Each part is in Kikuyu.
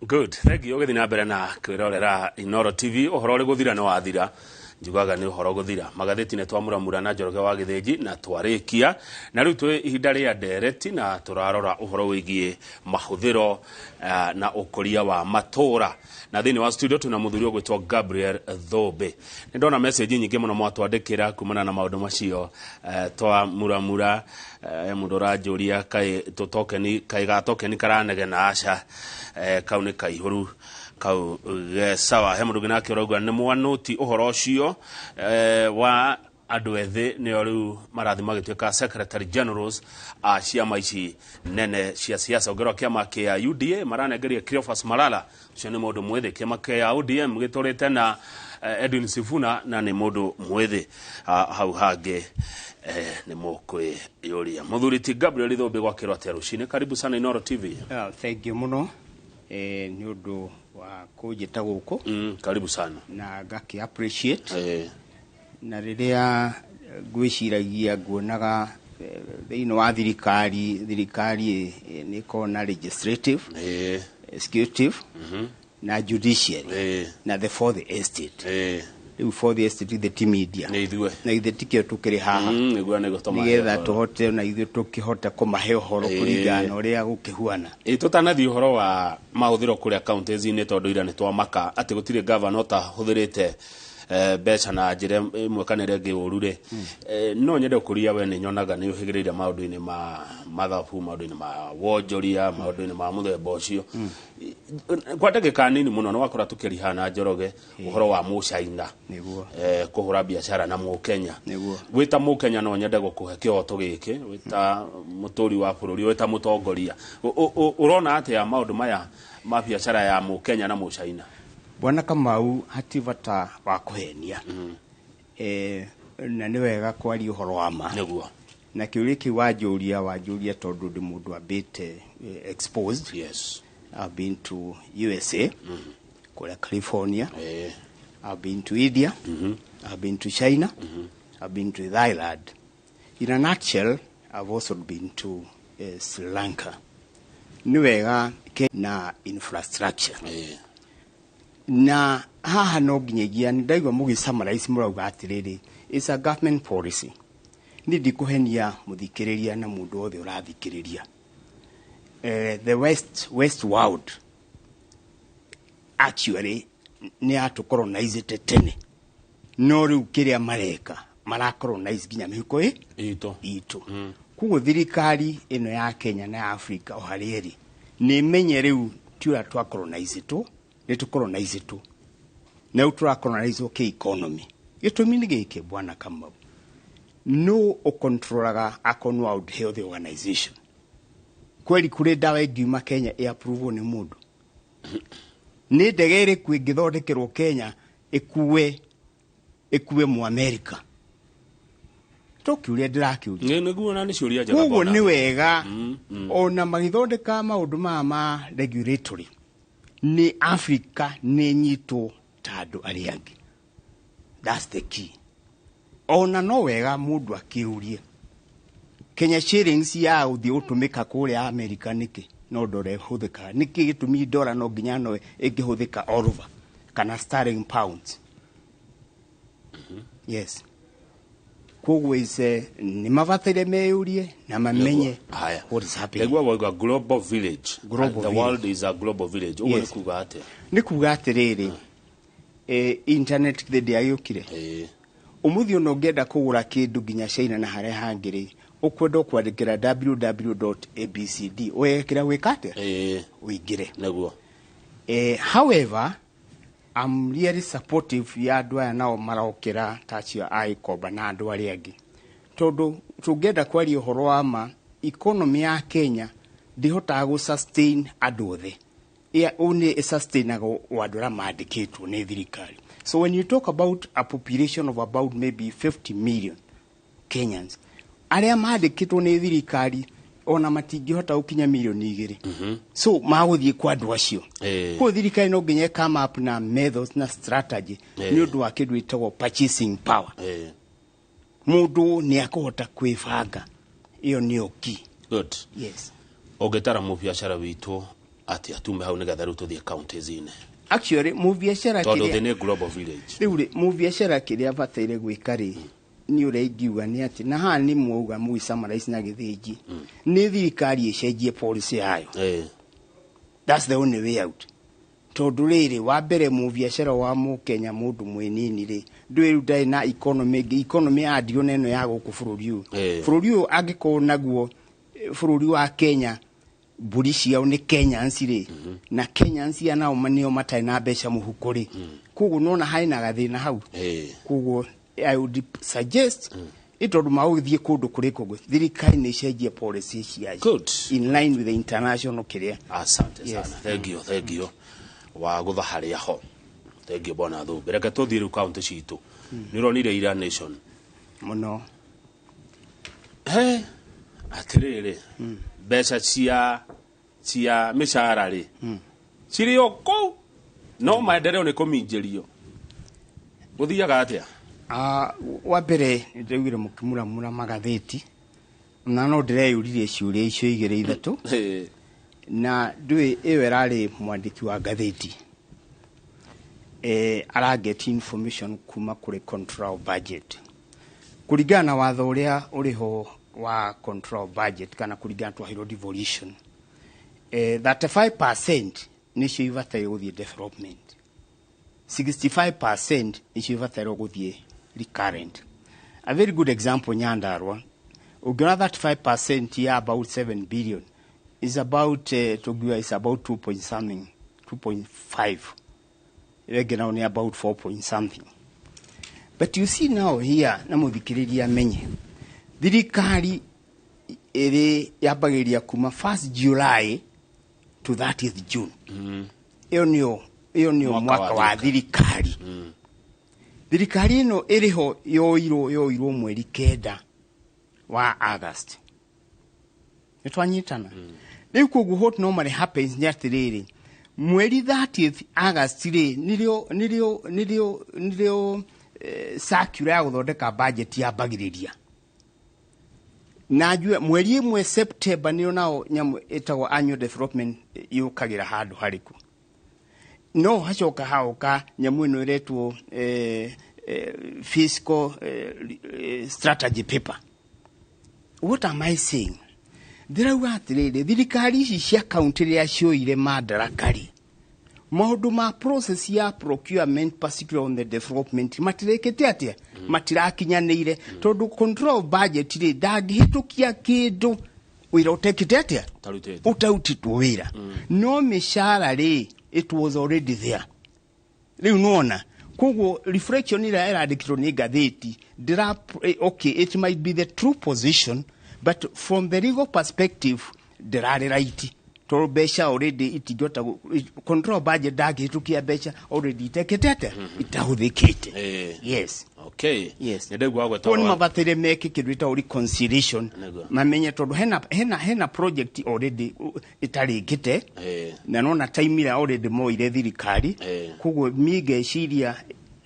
Good, thank you. Ũgĩthiĩ na mbere na kwĩrorera Inoro TV. Ũhoro ũrĩ gũthira nĩ wathira, njugaga nĩ ũhoro gũthira. Magathĩti nĩ twamuramura na Njoroge wa Gĩthĩnji na twarĩkia, na rĩu twĩ ihinda rĩa ndereti na tũrarora ũhoro wĩgiĩ mahũthĩro na ũkũria wa matũra. Na thĩinĩ wa studio twĩna mũthuri ũgwĩtwo Gabriel Thũmbĩ. Nĩ ndona message nyingĩ mũno mwatwandĩkĩra kumana na maũndũ macio twamuramura. Mũndũ ũranjũria kaĩ tũtokeni, kaĩ ga tokeni karanegena? Aca, kau nĩ kaihũru kau ge sawa. He mũndũ ũngĩ nake ũrauga nĩ mwanũti ũhoro ũcio wa andũ ethĩ nĩo rĩu marathiĩ magĩtuĩka secretary generals a ciama ici nene cia siasa. Ũngĩrora kĩama kĩa UDA maranengeria Cleophas Malala, ũcio nĩ mũndũ mwĩthĩ. Kĩama kĩa ODM gĩtũrĩte na Edwin Sifuna na nĩ mũndũ mwĩthĩ. Hau hangĩ nĩ mũkwĩyũria. Mũthuri ti Gabriel Thũmbĩ, gwakĩrwo atĩa rũcinĩ? Karibu sana Inoro TV. Thank you mũno nĩ ũndũ wa kũnjĩta gũkũ. Karibu sana. Na ngakĩ appreciate na rĩrĩa ngwĩciragia nguonaga thĩinĩ wa thirikari nĩ ĩkoragwo na legislative, executive na judiciary na the fourth estate. Rĩu fourth estate the ti media. Nĩ ithuĩ. Na ithuĩ tikĩo tũkĩrĩ haha nĩguo nĩ gũtũmahe nĩgetha ũhoro. Tũhote na ithuĩ tũkĩhote kũmahe ũhoro kũringana na ũrĩa gũkĩhuana. Ĩ tũtanathiĩ ũhoro wa mahũthĩro kũrĩa counties-inĩ, tondũ ira nĩ twamaka atĩ gũtirĩ gavana ũtahũthĩrĩte mbeca na njĩra ĩmwe kana ĩrĩa ĩngĩ ũru rĩ, no nyende kũria, we nĩ nyonaga nĩ ũhĩgĩrĩire maũndũ-inĩ ma mathabu, maũndũ-inĩ ma wonjoria, maũndũ-inĩ ma mũthemba ũcio. Kwa ndagĩka nini mũno, nĩ wakora tũkĩriha na Njoroge ũhoro wa Mũcaina kũhũra biacara na Mũkenya. Wĩta Mũkenya no nyende gũkũhe kĩhoto gĩkĩ, wĩta mũtũri wa bũrũri, wĩta mũtongoria, ũrona atĩa maũndũ maya ma biacara ya Mũkenya na Mũcaina? Bwana Kamau, hati bata wa kũhenia, na nĩ wega kwaria ũhoro wa ma. Na kĩũria kĩu wanjũria tondũ ndĩ mũndũ ambĩte exposed. I've been to USA, kũrĩa California. I've been to India. I've been to China. I've been to Thailand. In a nutshell, I've also been to Sri Lanka. Nĩ wega na infrastructure na haha no nginyagia nĩ ndaigua mũgĩ summarize mũrauga atĩrĩrĩ, it's a government policy. Niĩ ndikũhenia mũthikĩrĩria na mũndũ wothe ũrathikĩrĩria, the west world actually nĩ yatũcolonizĩte tene, no rĩu kĩrĩa mareka maracolonize nginya mĩhuko ĩ itũ. Itũ. Koguo thirikari ĩno ya Kenya na ya Africa o harĩa ĩrĩ nĩ menye rĩu ti ũrĩa twacolonizĩtwo, nĩ tũcolonizĩtwo na rĩu tũracolonizwo kĩ economy. Gĩtũmi nĩ gĩkĩ, bwana Kamau, no ũcontrolaga akorwo nĩ World Health Organization kweri kũrĩ ndawa ĩngiuma Kenya ĩ-approve nĩ mũndũ, nĩ ndege ĩrĩkũ ĩngĩthondekerwo Kenya ĩkue mu America? Tũkiũria ndĩrakĩũria. Nĩguo, na nĩ ciũria njega. Koguo bwana. Nĩ wega ona magĩthondeka maũndũ maya ma regulatory nĩ Africa nĩ nyitwo ta andũ arĩa angĩ. That's the key. Ona no wega mũndũ akĩũrie Kenya shillings ya gũthiĩ gũtũmĩka kũrĩa America nĩkĩ no ndora ĩhũthĩkaga, nĩkĩ gĩtũmi ndora no nginya no ĩngĩhũthĩka all over kana sterling pounds? Yes, koguo ice nĩ mabataire meyũrie na mamenye Haya. what is happening. Ndaigua wauga global village. Global The village. world is a global village, ũguo nĩ kuga atĩa? Nĩ kuga atĩrĩrĩ, internet thĩ ndĩagĩũkire. Ũmũthĩ ona ũngĩenda kũgũra kĩndũ nginya China na harĩa hangĩ rĩ, ũkwenda ũkwandĩkĩra www.abcd wekĩra gwĩka atĩa, ũingĩre. However, I'm really supportive ya andũ aya nao marokĩra ta acio a Gĩkomba na andũ arĩa angĩ, tondũ tũngĩenda kwaria ũhoro wa ma, economy ya Kenya ndĩhotaga gũ sustain andũ othe. Yeah, only ĩsustainagwo o andũ arĩa mandĩkĩtwo nĩ thirikari. So when you talk about a population of about maybe 50 million Kenyans arĩa mandĩkĩtwo nĩ thirikari, ona matingĩhota gũkinya mirioni 2, so magũthiĩ kwa andũ acio. Koguo thirikari no nginya come up na methods na strategy nĩ ũndũ wa kĩndũ gĩtagwo purchasing power. Mũndũ nĩ akũhota kwĩbanga, ĩyo nĩyo key. Good. Yes. Ũngĩtara mũbiacara witũ Atia tume hau nigetha riu tuthie counties-inĩ. Actually mũbiacara tondũ thĩ nĩ global village. Rĩu rĩ, mũbiacara kĩrĩa abataire gwĩka rĩ, nĩ ũrĩa ingiuga nĩ atĩ, na haha nĩ mwauga mũgĩ summarize na Gĩthĩnji, nĩ thirikari ĩcenjie policy yayo. That's the only way out. Tondũ rĩrĩ, wa mbere mũbiacara wa mũkenya, mũndũ mwĩnini rĩ, ndũĩ rĩu ndarĩ na economy ĩngĩ, economy ya ndio na ĩno ya gũkũ bũrũri ũyũ. Bũrũri ũyũ angĩkorwo naguo, bũrũri wa Kenya, mbũri ciao nĩ Kenyans rĩ, na Kenyans ya nao nĩo matarĩ na mbeca mũhuko rĩ, koguo nona harĩ na gathĩna hau. Koguo I would suggest, ĩ tondũ magũgĩthiĩ kũndũ kũrĩ kũngĩ, thirikari nĩ ĩcenjie policy ciayo Good. in line with the international kĩrĩa. Asante sana. Thank you, thank you wa gutha haria ho. Thank you, bwana Thumbi. Reke tuthiĩ rĩu kaunti citũ. Nĩ ũronire ira Nation? Mũno. He atĩrĩrĩ, mbeca cia mĩcara rĩ, cirĩ o kũu, no maendeleo nĩ kũminjĩrio. Gũthiaga atĩa? Wa mbere nĩndĩraiguire mũkĩmuramura magathĩti, na no ndĩreyũririe ciũria icio igĩrĩ ithatũ. Na ndũĩ ĩyo ĩrarĩ mwandĩki wa ngathĩti, araget information kuma kũrĩ control budget, kũringana na watho ũrĩa ũrĩho wa control budget, kana kũringana twaheirwo devolution, 35% nĩcio ibataire gũthiĩ development, 65% nĩcio ibataire gũthiĩ recurrent. A very good example, Nyandarua, ũngĩona 35% ya about 7 billion is about, tũngiuga is about 2 point something, 2.5. Ĩyo nao nĩ about 4 point something. But you see now here, na mũthikĩrĩria amenye, thirikari ĩrĩ yambagĩrĩria kuma 1st July to 30th June. Ĩyo nĩyo Mwaka mwaka wa wa thirikari. Thirikari ĩno ĩrĩho yoirwo mweri 9 wa August. Nĩ twanyitana? Rĩu koguo what normally happens nĩ atĩrĩrĩ, mweri 30th August rĩ, nĩrĩo circular ya gũthondeka budget yambagĩrĩria, na njue mweri 1 September nĩyo nao nyamũ ĩtagwo annual development yũkagĩra handũ harĩkũ, no hacoka haoka nyamũ ĩno ĩretwo fiscal strategy paper. What am I saying? Ndĩrauga atĩrĩrĩ, thirikari ici cia kaunti rĩrĩa cioire madaraka rĩ, maũndũ ma process ya procurement, particularly on the development, matirĩkĩte atĩa, matirakinyanĩire, tondũ control of budget rĩ, ndangĩhĩtũkia kĩndũ wĩra ũtekĩte atĩa? Ũtarutĩtwo. Ũtarutĩtwo wĩra. No mĩcara rĩ, it was already there. Rĩu nona koguo reflection ĩrĩa ĩrandĩkĩtwo nĩ ngathĩti ndĩra, okay, it might be the true position, but from the legal perspective ndĩrarĩ right, tondũ mbeca already itingĩhota control budget ndangĩhĩtũkia mbeca already itekĩte atĩa, itahũthĩkĩte. Yes. Yes. Nĩ ndaigua gweta Koguo nĩ mabataire meke kĩndũ gĩtagwo reconciliation. Mamenye tondũ hena project already ĩtarĩkĩte, na nona time ĩrĩa already moire thirikari. Koguo mi ngeciria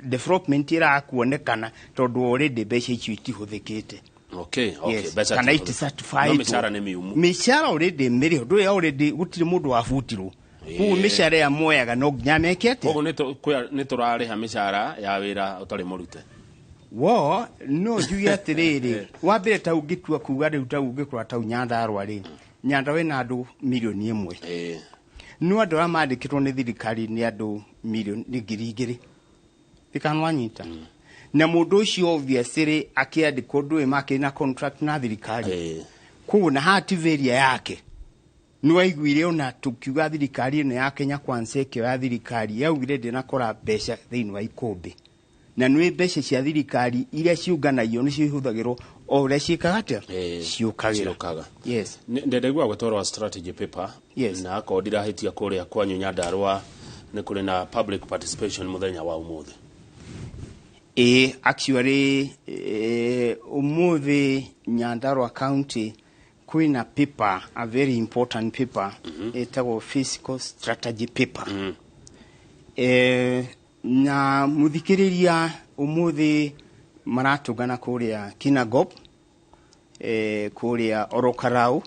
development ĩrakuonekana tondũ already mbeca icio itihũthĩkĩte. Okay. Yes. Mbeca kana ti iti certified. No mĩcara nĩ mĩumu. Mĩcara already mĩrĩho, ndũĩ already gũtirĩ mũndũ wabutirwo. Koguo mĩcara ĩrĩa moyaga no nginya meke atĩa? Koguo nĩ tũrarĩha mĩcara ya wĩra ũtarĩ mũrute. Wo no njuge atĩrĩrĩ, wa mbere ta ũngĩtua kuga rĩu, ta ũngĩkora tau Nyandarua rĩ, Nyandarua ĩna andũ 1 million. No andũ arĩa mandĩkĩtwo nĩ thirikari nĩ andũ milioni nĩ 2,000 thikanwanyita, na mũndũ ũcio obviously akĩandĩkwo ndũĩ makĩrĩ na contract na thirikari. Koguo na hativeria yake nĩwaiguire ona tũkiuga thirikari ĩno ya Kenya Kwanza ĩkĩoya thirikari yaugire ndĩnakora mbeca thĩinĩ wa ikũmbĩ, na nĩ mbeca cia thirikari iria ciũnganagio nĩcio ihũthagĩrwo o ũrĩa ciĩkaga atĩa, ciũkagĩra. Ciũkaga. Yes. Ndendaigua gweta wa strategy paper. Na akorwo ndirahĩtia, kũrĩa kwanyu Nyandarua nĩ kũrĩ na public participation mũthenya wa ũmũthĩ. Ĩ, actually ũmũthĩ Nyandarua County kwĩna paper, a very important paper ĩtagwo fiscal strategy paper. Na mũthikĩrĩria, ũmũthĩ maratũngana kũrĩa Kinangop, kũrĩa Orokarau,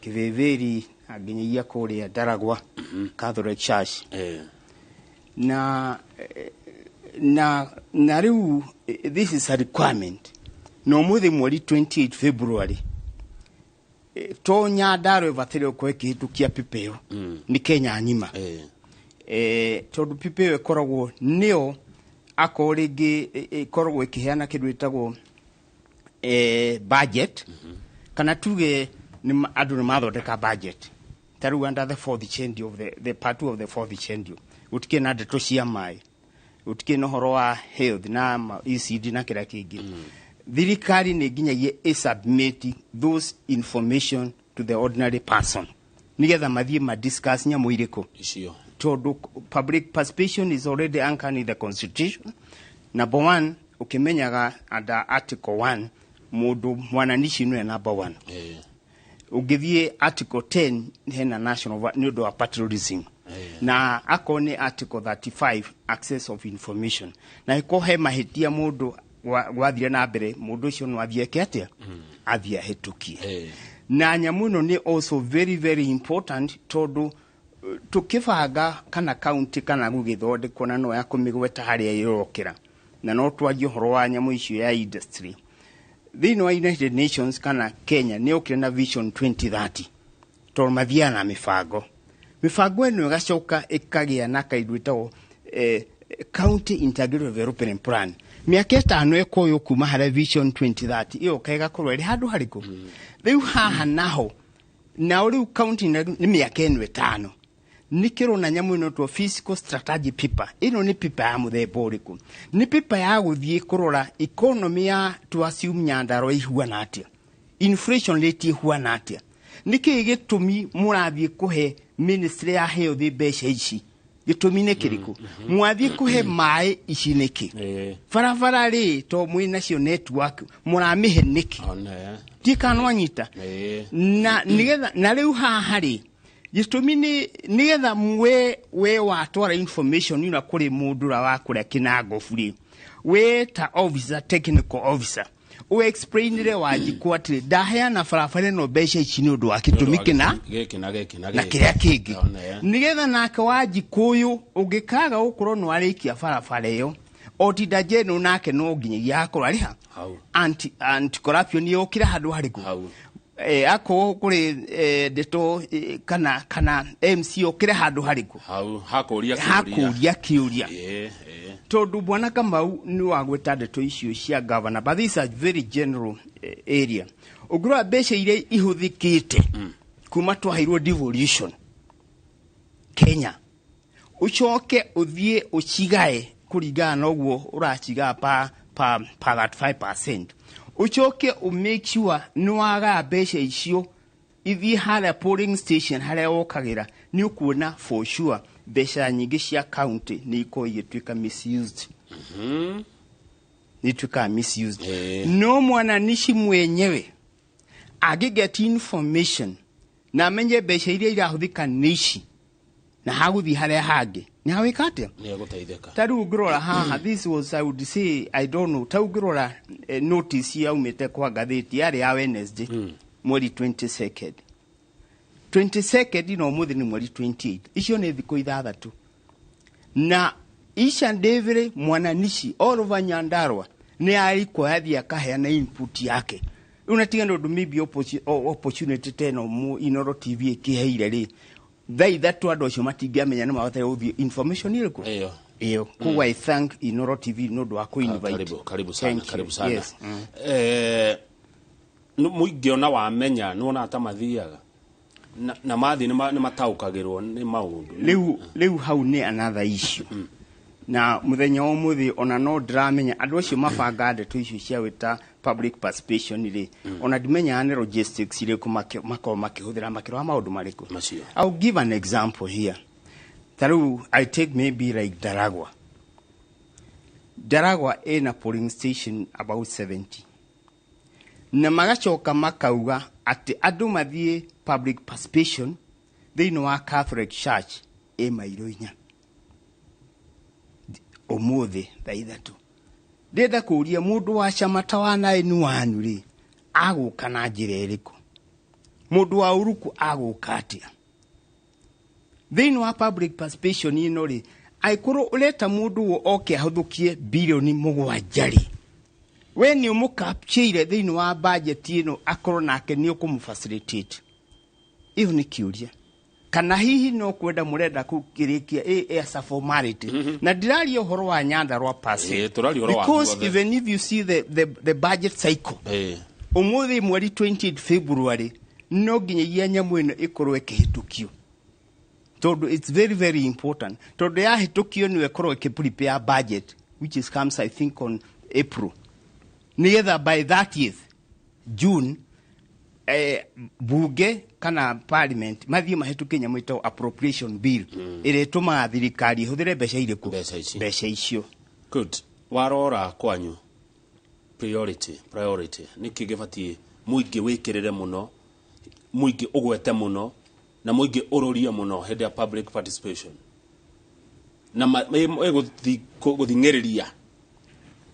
Kiviviri Nginyagia kũrĩa Ndaragwa Catholic Church. Na na na rĩu this is a requirement, na ũmũthĩ mweri 28 February, to Nyandarua ĩbataire gũkorwo ĩkĩhĩtũkia PIPA ĩyo, nĩ Kenya ng'ima. Tondũ PIPA ĩyo ĩkoragwo nĩyo akorwo rĩngĩ ĩkoragwo ĩkĩheana kĩndũ gĩtagwo budget, kana tuge andũ nĩ mathondeka budget. Ta rĩu under the fourth schedule of the part two of the fourth schedule, gũtikĩrĩ na ndeto cia maĩ, gũtikĩrĩ na ũhoro wa health na ECD na kĩrĩa kĩngĩ. Thirikari nĩ nginyagia ĩ submit those information to the ordinary person nigetha mathiĩ ma discuss nyamũ irĩkũ icio. Tondũ public participation is already anchored in the constitution. Number one, ũkĩmenyaga under article 1, mũndũ mwananici nĩwe number one. Ũngĩthiĩ article 10, hena national nĩ ũndũ wa patriotism, na akorwo nĩ article 35, access of information, na ĩkorwo he mahĩtia mũndũ gwathire na mbere, mũndũ ũcio no athiĩ eke atĩa, athiĩ ahĩtũkie. Na nyamũ ĩno nĩ also very very important, tondũ tũkĩbanga kana county kana gũgĩthondekwo, na no ya kũmĩgweta harĩa ĩrokĩra, na no twarie ũhoro wa nyamũ icio ya industry thĩinĩ wa United Nations kana Kenya nĩ yokire na Vision 2030, tondũ mathiaga na mĩbango. Mĩbango ĩno ĩgacoka ĩkagĩa na kaindũ ĩtagwo County Integrated Development Plan. Mĩaka 5 ĩkoywo kuma harĩa Vision 2030 ĩyoka ĩgakorwo ĩrĩ handũ harĩkũ. Rĩu haha naho nao rĩu county nĩ mĩaka ĩno 5 nikĩrona nyamũ ĩno two fiscal strategy paper. Ĩno nĩ paper ya mũthemba ũrĩkũ? Nĩ paper ya gũthiĩ kũrora economy ya to assume Nyandarua ihuana atĩa, inflation rate ihuana atĩa, nĩkĩĩ gĩtũmi mũrathiĩ kũhe ministry ya health mbeca ici, gĩtũmi nĩ kĩrĩkũ mwathiĩ kũhe maĩ ici nĩkĩ, barabara rĩ to mwĩ nacio network mũramĩhe nĩkĩ? One. Tikana nwanyita. Na nigetha na rĩu haha rĩ, gĩtũmi nĩ nigetha we watwara information ĩno kũrĩ mũndũ ũrĩa wa kũrĩa kĩnangobu rĩ, we ta officer, technical officer, ũ explainire Wanjikũ atĩrĩ, ndaheana barabara ĩno mbeca ici nĩ ũndũ wa gĩtũmi kĩna gĩkĩ na gĩkĩ na na gĩkĩ. Kĩrĩa kĩngĩ. One. Nigetha nake Wanjikũ ũyũ ũngĩkaga gũkorwo nĩ warĩkia barabara ĩyo, Auditor General nake no nginyagia akorwo arĩ ha Hau. Anti corruption yokire handũ harĩkũ? Hau. Akorwo kũrĩ ndeto kana MC okire handũ harĩkũ? Hau hakũria kĩũria. Hakũria kĩũria. Ĩĩ, ĩĩ. Tondũ bwana Kamau nĩ wagweta ndeto icio cia governor, but these are very general area. Ũngĩrora mbeca iria ihũthĩkĩte kuma twaheirwo devolution Kenya, ũcoke ũthiĩ ũcigae kũringana na ũguo ũracigaa pa 35%, ũcoke ũ make sure nĩ wagaya mbeca icio ithiĩ harĩa polling station harĩa wokagĩra, nĩ ũkuona for sure mbeca nyingĩ cia county nĩ ikorwo igĩtuĩka misused, nĩ ituĩkaga misused. No mwananici mwenyewe angĩget information na amenye mbeca iria irahũthĩka nĩ ici na hagũthiĩ harĩa hangĩ, nĩ hawĩka atĩa? Nĩ egũteithĩka. Ta rĩu ũngĩrora haha, this was, I would say, I don't know, ta ũngĩrora notice yaumĩte kwa ngathĩti yarĩ ya Wednesday, mweri 22nd, 22nd, na ũmũthĩ nĩ mweri 28. Icio nĩ thikũ 6, na each and every mwananici all over Nyandarua nĩ arikwo yathiĩ akaheana input yake. Rĩu na tiga nĩ ũndũ maybe opportunity ta ĩno Inooro TV ĩkĩheire rĩ, thaa 3 andũ acio matingĩamenya nĩ mabatare gũthiĩ information ĩrĩkũ. Ĩyo. Ĩyo. Koguo I thank Inooro TV nĩ ũndũ wa kũ-invite. Karibu, karibu sana. Thank you. Karibu sana. Yes. Mũingĩ ona wamenya nĩ wonaga ta mathiaga na mathiĩ nĩ mataũkagĩrwo nĩ maũndũ. Rĩu hau nĩ another issue, na mũthenya wa ũmũthĩ ona no ndĩramenya andũ acio mabanga ndeto icio cia gwĩta public participation rĩ, ona ndimenyaga nĩ logistics irĩkũ makorwo makĩhũthĩra makĩrora maũndũ marĩkũ macio. I'll give an example here. Ta rĩu I take maybe like Daragwa. Daragwa ĩna polling station about 70, na magacoka makauga atĩ andũ mathiĩ public participation thĩinĩ wa Catholic Church ĩ mairo 4 ũmũthĩ thaa 3. Ndĩrenda kũũria mũndũ wa chama ta wa naĩnu wanyu rĩ, agũka na njĩra ĩrĩkũ? Mũndũ wa uruku agũka atĩa? Thĩinĩ wa public participation ĩno rĩ, angĩkorwo ũreta mũndũ oke ahũthũkie 7 bilioni rĩ, we nĩ ũmũkapchĩire thĩinĩ wa budget ĩno, akorwo nake nĩ ũkũmũ-facilitate? Ĩyo nĩ kĩũria. Kana hihi no kwenda mũrenda kũkĩrĩkia as a formality? Na ndiraria ũhoro wa Nyandarua per se. Tũraria ũhoro wa Because guothe. even if you see the budget cycle, ũmũthĩ mweri 28 February, no nginyagia nyamũ ĩno ĩkorwo ĩkĩhĩtũkio, tondũ it's very very important, tondũ yahĩtũkio nĩyo ĩkorwo ĩkĩ-prepare budget, which is comes, I think, on April, nĩgetha by 30th June bunge kana parliament mathiĩ mahĩtũkie nyamũ ĩtagwo appropriation bill, ĩrĩa ĩtũmaga thirikari ĩhũthĩre mbeca irĩkũ? Mbeca ici. Mbeca icio. Good. Warora kwanyu, priority nĩkĩ gĩbatiĩ mũingĩ wĩkĩrĩre mũno, mũingĩ ũgwete mũno, na mũingĩ ũrũrie mũno hĩndĩ ya public participation, na ĩgũthing'ĩrĩria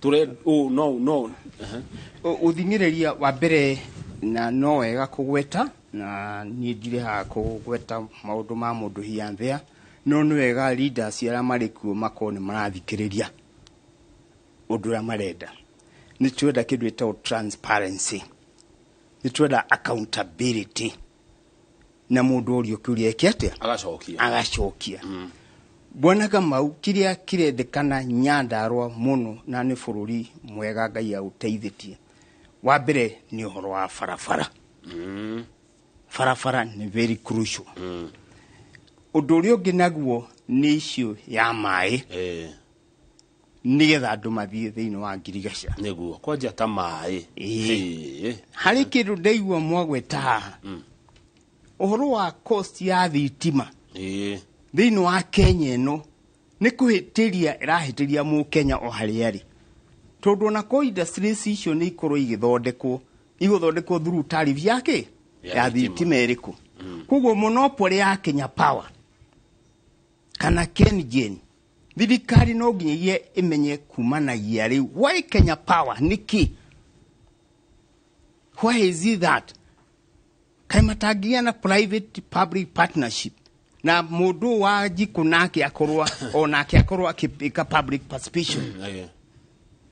tũre ũ no no uh-huh. Ũthing'ĩrĩria wa mbere, na no wega kũgweta, na niĩ ndirĩ haha kũgweta maũndũ ma mũndũ here and there, no nĩ wega leaders arĩa marĩ kuo makorwo nĩ marathikĩrĩria ũndũ ũrĩa marenda. Nĩ twenda kĩndũ gĩtagwo transparency, nĩ twenda accountability, na mũndũ orio kĩũria eke atĩa? Agacokia. Agacokia. Bwana Kamau, kĩrĩa kĩrendekana Nyandarua mũno, na nĩ bũrũri mwega Ngai aũteithĩtie, wa mbere nĩ ũhoro wa barabara. Barabara nĩ very crucial. Ũndũ ũrĩa ũngĩ naguo nĩ issue ya maĩ, nĩgetha andũ mathiĩ thĩinĩ wa ngirigaca. Nĩguo kwanja ta maĩ. Harĩ kĩndũ ndaigua mwagweta haha, ũhoro wa cost ya thitima thĩinĩ wa Kenya ĩno, nĩ kũhĩtĩria ĩrahĩtĩria mũkenya o harĩa arĩ, tondũ ona ko industries icio nĩ ikorwo igĩthondekwo, igũthondekwo through tariff yake ya ya thitima. Thitima ĩrĩkũ? Koguo monopoly ya Kenya Power kana KenGen, thirikari no nginyagia ĩmenye kumanagia rĩu why Kenya Power nĩkĩ, why is it that kaĩ matangĩgĩa na private public partnership, na mũndũ wa njikũ nake akorwo o nake akorwo akĩka public participation?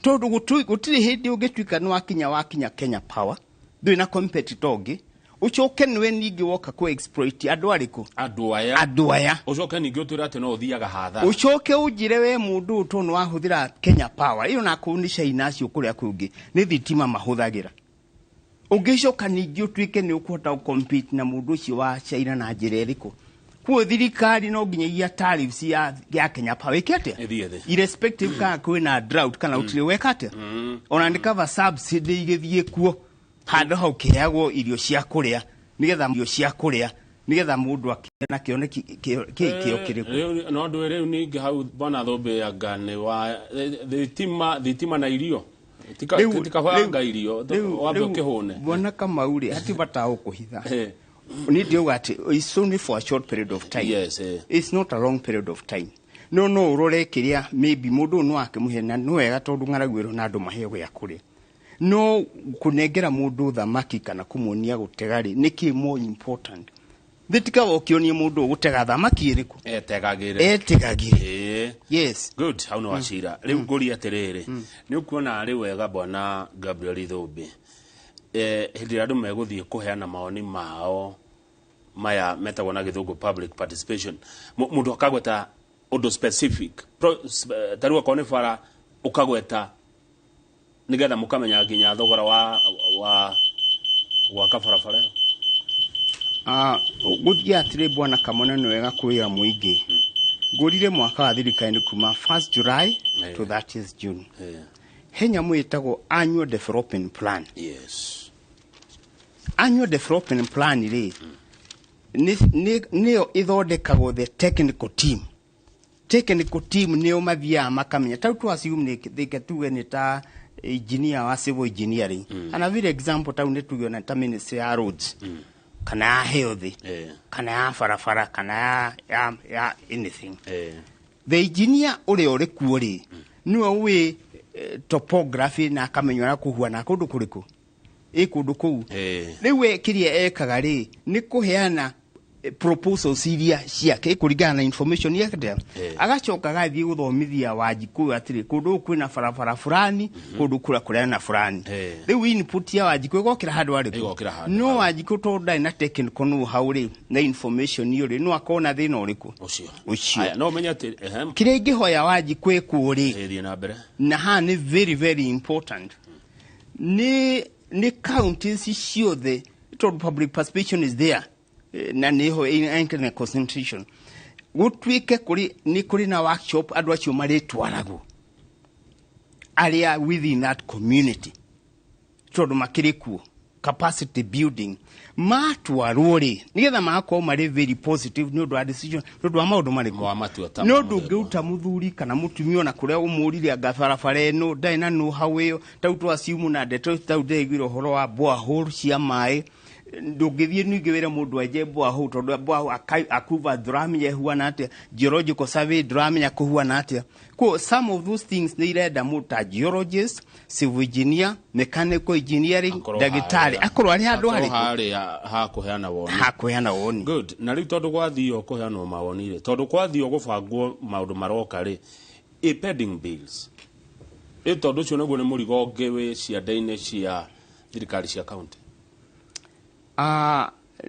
Tondũ gũtirĩ hĩndĩ ũngĩtuĩka nĩ wakinya Kenya Power, ndũrĩ na competitor ũngĩ, ũcoke nĩwe ningĩ woka kũ exploit andũ arĩkũ? Andũ aya. Andũ aya. Ũcoke ningĩ ũtwĩre atĩ no ũthiaga hathara. Ũcoke ũnjĩre we mũndũ ũyũ, tondũ wahũthĩra Kenya Power ĩyo, na kũu nĩ China acio kũrĩa kũngĩ nĩ thitima mahũthagĩra, ũngĩcoka ningĩ ũtuĩke nĩ ũkũhota gũ-compete na mũndũ ũcio wa China na njĩra ĩrĩkũ? Kuo thirikari no nginyagia tariffs ya Kenya Power ĩke atĩa? Ĩthiĩ thĩ. Irrespective kana kwĩna drought kana gũtirĩ, weka atĩa? Ona nĩ kaba subsidy igĩthiĩ kuo handũ hau kĩheagwo irio cia kũrĩa, nĩgetha irio cia kũrĩa, nĩgetha mũndũ akĩona kĩoneki kĩo kĩrĩkũ. No ndũ rĩu ningĩ hau, bwana Thũmbĩ, anga nĩ wa thitima na irio. Tikabanga irio wambe ũkĩhũne. Bwana Kamau rĩ, hatibata ũkũhitha, niĩ ndiauga atĩ it's only for a short period of time. It's not a long period of time. No ũrore kĩrĩa maybe mũndũ ũyũ no akĩmũhe, na nĩ wega tondũ ng'aragu ĩro na andũ maheo gĩa kũrĩa, no kũnengera mũndũ thamaki kana kũmuonia gũtega rĩ, nĩkĩ more important? Thĩ ũkĩonie mũndũ ũgũtega thamaki ĩrĩkũ? Etegagĩre. Etegagĩre. Yes. Good, hau nĩ wacira. Rĩu ngũria atĩrĩrĩ, nĩ ũkuona arĩ wega, bwana Gabriel Thũmbĩ, hĩndĩ ĩrĩa andũ megũthiĩ kũheana mawoni mao maya metagwo na gĩthũngũ public participation, mũndũ akagweta ũndũ specific, ta rĩu akorwo nĩ bara, ũkagweta nĩgetha mũkamenya nginya thogora wa gwaka barabara ĩyo? Gũthiĩ atĩrĩ, bwana Kamona, nĩ wega kwĩra mũingĩ ngũrire mwaka wa thirikari kuma 1st July to 30th June. He nyamũ ĩtagwo annual development plan. Annual development plan rĩ, nĩyo ĩthondekagwo the technical team. Technical team nĩo mathiaga makamenya, tau tu assume nĩ thike tuge nĩ ta engineer wa civil engineering, ana vile example tau nĩ tuge ona ta ministry ya roads kana ya health kana ya barabara kana ya anything, the engineer ũrĩa ũrĩ kuo rĩ, nĩwe wĩ topography na akamenya ũrĩa kũhuana kũndũ kũrĩkũ ĩ kũndũ kũu. Rĩu we kĩrĩa ekaga rĩ, nĩ kũheana Proposals iria ciake kũringana na information yake agacoka agathiĩ gũthomithia Wanjikũ atĩrĩ, kũndũ gũkũ kwĩna barabara fulani, kũndũ kũrĩa kũrĩa na fulani. Rĩu input ya Wanjikũ ĩgokĩra handũ harĩkũ? Ĩgokĩra handũ No harĩa. Wanjikũ tondũ ndarĩ na technical know how rĩ, na information iyo rĩ, no akorwo na thĩna ũrĩkũ? Ũcio. Ũcio. Aya, no ũmenye atĩ ehe. Kĩrĩa ingĩhoya Wanjikũ ĩkwo rĩ, Ĩthiĩ na mbere. Na haha nĩ very very important, nĩ counties ciothe, tondũ public participation is there, na nĩho internet concentration, gũtuĩke kũrĩ nĩ kũrĩ na workshop andũ acio marĩtwaragwo arĩa within that community, tondũ makĩrĩ kuo capacity building, matwarwo rĩ, nĩgetha magakorwo marĩ very positive nĩ ũndũ wa decision, nĩ ũndũ wa maũndũ marĩkũ? Wa matua ta Nĩ ma ũndũ mũthemba. Ũngĩruta mũthuri kana mũtumia ona kũrĩa ũmũrire anga barabara ĩno ndarĩ na know how ĩyo, tau twasiumu na ndeto tau ndĩraiguire ũhoro wa borehole cia maĩ, ndũngĩthiĩ ningĩ wĩre mũndũ enje borehole, tondũ borehole akuva ndũramenya ĩhuana atĩa, geological survey ndũramenya kũhuana atĩa. Ko some of those things nĩ irenda mũndũ ta geologist, civil engineer, mechanical engineering, Akorwo ndagĩtarĩ harĩa- akorwo arĩ handũ akorwo harĩkũ? Harĩa ha kũheana woni. Ha kũheana woni. Good. Na rĩu tondũ gwathio kũheanwo mawoni rĩ, tondũ kwathio gũbangwo maũndũ maroka rĩ, ĩ pending bills ĩ, tondũ ũcio naguo nĩ mũrigo ũngĩ wĩ ciande-inĩ cia thirikari cia county.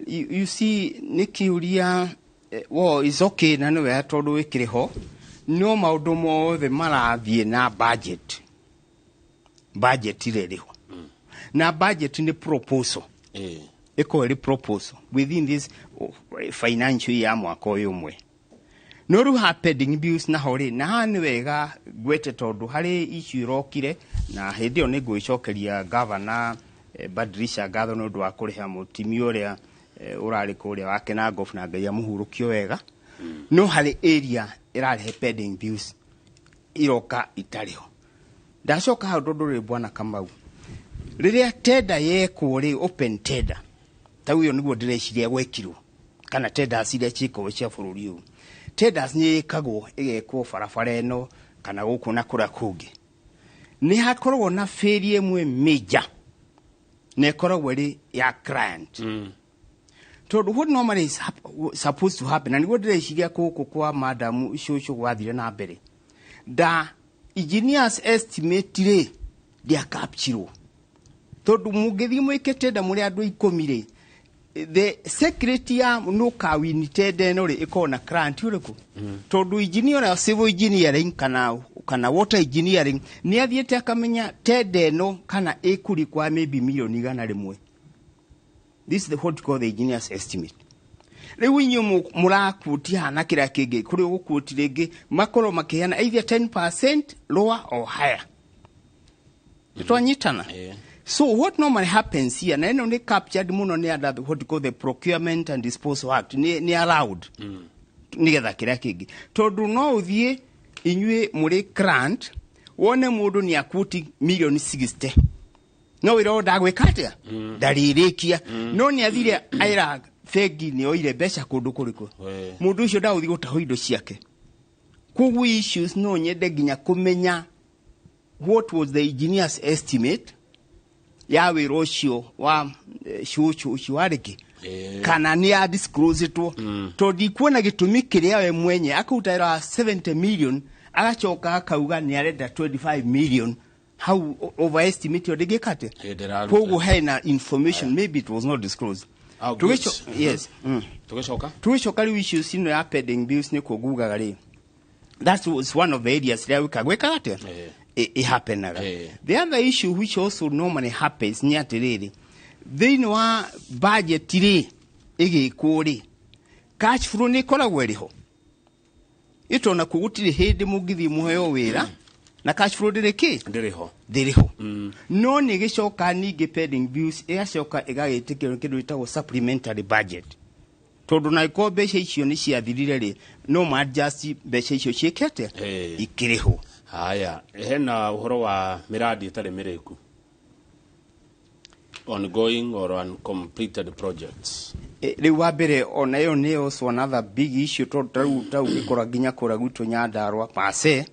You see, nĩ kĩũria, well, is okay, na nĩ wega tondũ wĩkĩrĩ ho, no maũndũ mothe marathiĩ na budget. Budget ĩrĩ ho, na budget nĩ proposal, ĩkorwo ĩrĩ proposal within this, oh, financial year ya mwaka ũyũ ũmwe. No rĩu ha pending bills naho rĩ, na haha nĩ wega ngwete, tondũ harĩ issue ĩrokire, na hĩndĩ ĩyo nĩ ngwĩcokeria gavana Badilisha ngatho nĩ ũndũ wa kũrĩha mũtumia ũrĩa ũrarĩ kũrĩa wake na ngobu, na Ngai amũhurũkio wega. No harĩ area ĩrarehe pending bills iroka itarĩ ho. Ndacoka hau, tondũ rĩ, bwana Kamau, rĩrĩa tender yekwo rĩ, open tender tau ĩyo nĩguo ndĩreciria gwekirwo, kana tenders iria ciĩkagwo cia bũrũri ũyũ, tenders nĩ ĩkagwo, ĩgekwo barabara ĩno kana gũkũ na kũrĩa kũngĩ, nĩ hakoragwo na failure ĩmwe major, na ĩkoragwo ĩrĩ ya client, tondũ what normally is supposed to happen, na nĩguo ndĩreciria gũkũ kwa madam cũcũ gwathire na mbere, da engineers estimate rĩ, ndĩacapturirwo, tondũ mũngĩthiĩ mwĩke tender mũrĩ andũ 10 rĩ, the secret ya nũkawini tender ĩno rĩ, ĩkoragwo na client ũrĩkũ, tondũ engineer ũrĩa civil engineering kana water engineering nĩ athiĩte akamenya tender ĩno kana ĩkũrikwa maybe milioni 100. This is the what you call the engineer's estimate. Rĩu inyuĩ mũrakuotia haha na kĩrĩa kĩngĩ kũrĩ ũgũkuoti rĩngĩ, makorwo makĩheana either 10% lower or higher. Twanyitana? Yeah. So what normally happens here, na ĩno nĩ captured mũno nĩ under the, what you call the Procurement and Disposal Act, nĩ allowed nĩgetha kĩrĩa kĩngĩ, tondũ no ũthiĩ inyuĩ mũrĩ client wone mũndũ nĩ akuoti milioni 60, no wĩra ũyũ ndagwĩka atĩa, ndarĩrĩkia, no nĩ athire aĩra bengi nĩ oire mbeca kũndũ kũrĩkũ. Mũndũ ũcio ndagũthiĩ gũtahwo indo ciake. Koguo issues no nyende nginya kũmenya what was the engineer's estimate ya wĩra ũcio wa cũcũ ũcio warĩ kĩ, kana nĩ a disclosetwo, tondũ ndikuona gĩtũmi kĩrĩa we mwenye akauta wĩra wa 70 million, agacoka akauga nĩ arenda 25 million. Hau overestimate ĩyo ndĩngĩka atĩa? Ndĩraruta. Koguo hena information, maybe it was not disclosed. Oh, good. Yes. Tũgĩcoka. Tũgĩcoka rĩu issues ĩno ya pending bills, nĩ kuo ngugaga rĩ, that was one of the areas ĩrĩa gwĩkaga atĩa, ĩhappenaga. The other issue which also normally happens nĩ atĩrĩrĩ, thĩinĩ wa budget rĩ, ĩgĩkwo rĩ, cash flow nĩ ĩkoragwo ĩrĩ ho, ĩtona kuo gũtirĩ hĩndĩ mũngĩthiĩ mũheo wĩra na cash flow ndĩrĩ kĩ? Ndĩrĩ ho. Ndĩrĩ ho. No nĩ gĩcoka ningĩ pending bills ĩgacoka ĩgagĩtĩkĩrwo kĩndũ gĩtagwo supplementary budget, tondũ na ĩkorwo mbeca icio nĩ ciathirire rĩ, no ma adjust mbeca icio ciĩke atĩa? Ikĩrĩhwo. Haya, hena ũhoro wa mĩradi ĩtarĩ mĩrĩku, ongoing or uncompleted projects. Rĩu wa mbere ona ĩyo nĩ also another big issue, tondũ tarĩu tau ũngĩkora nginya kũrĩa gwitũ Nyandarũa pase,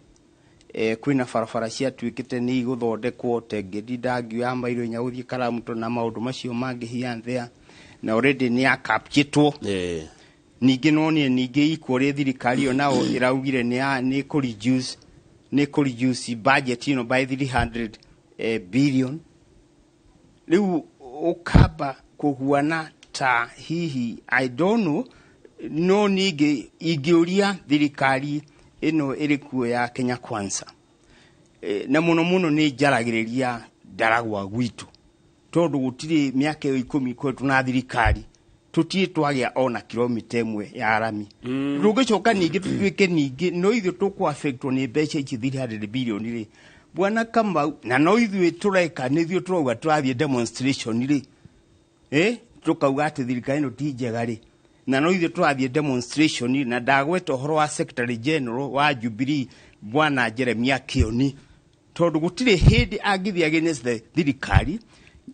kwĩna barabara ciatuĩkĩte nĩ igũthondekwo tengĩndinda ngioya mairo 4 gũthiĩ Karamuto na maũndũ macio mangĩ here and there, na already nĩ yakapchĩtwo. Ningĩ nonire ningĩ equally thirikari ĩyo nao ĩraugire nĩ kũ reduce, nĩ kũ reduce budget ĩno by 300 billion. Rĩu ũkamba kũhuana ta hihi I don't know, no ningĩ ingĩũria thirikari ĩno ĩrĩ kuo ya Kenya Kwanza, na mũno mũno nĩ njaragĩrĩria Ndaragwa gwitũ, tondũ gũtirĩ mĩaka ĩyo 10 koretwo na thirikari tũtirĩ twagĩa ona kilomita ĩmwe ya rami. Tũngĩcoka ningĩ tũtuĩke ningĩ no ithuĩ tũkũ affectwo nĩ mbeca ici 300 billion rĩ, Bwana Kamau, na no ithuĩ tũreka, nĩ ithuĩ tũrauga tũrathiĩ demonstration rĩ, tũkauga atĩ thirikari ĩno ti njega rĩ, na no ithuĩ tũrathiĩ demonstration rĩ, na ndagweta ũhoro wa Secretary General wa Jubilee Bwana Jeremiah Kioni, tondũ gũtirĩ hĩndĩ angĩthiĩ against the thirikari.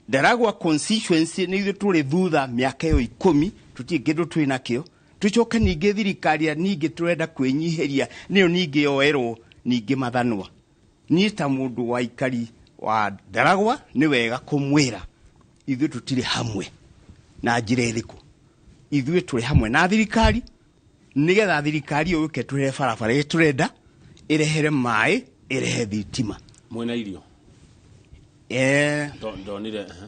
Ndaragwa constituency nĩ ithuĩ tũrĩ thutha mĩaka ĩyo 10, tũtirĩ kĩndũ twĩ nakĩo. Tũcoke ningĩ thirikari ya ningĩ tũrenda kwĩnyihĩria nĩyo ningĩ yoerwo ningĩ mathanwa. Niĩ ta mũndũ wa ikari wa Ndaragwa nĩ wega kũmwĩra ithuĩ tũtirĩ hamwe na njĩra ĩrĩkũ. Ithuĩ tũrĩ hamwe na thirikari nĩgetha thirikari ĩyo yũke tũrehe barabara ĩrĩa tũrenda, ĩrehere maĩ, ĩrehe thitima. Mwĩna irio? Ndonire, ehe.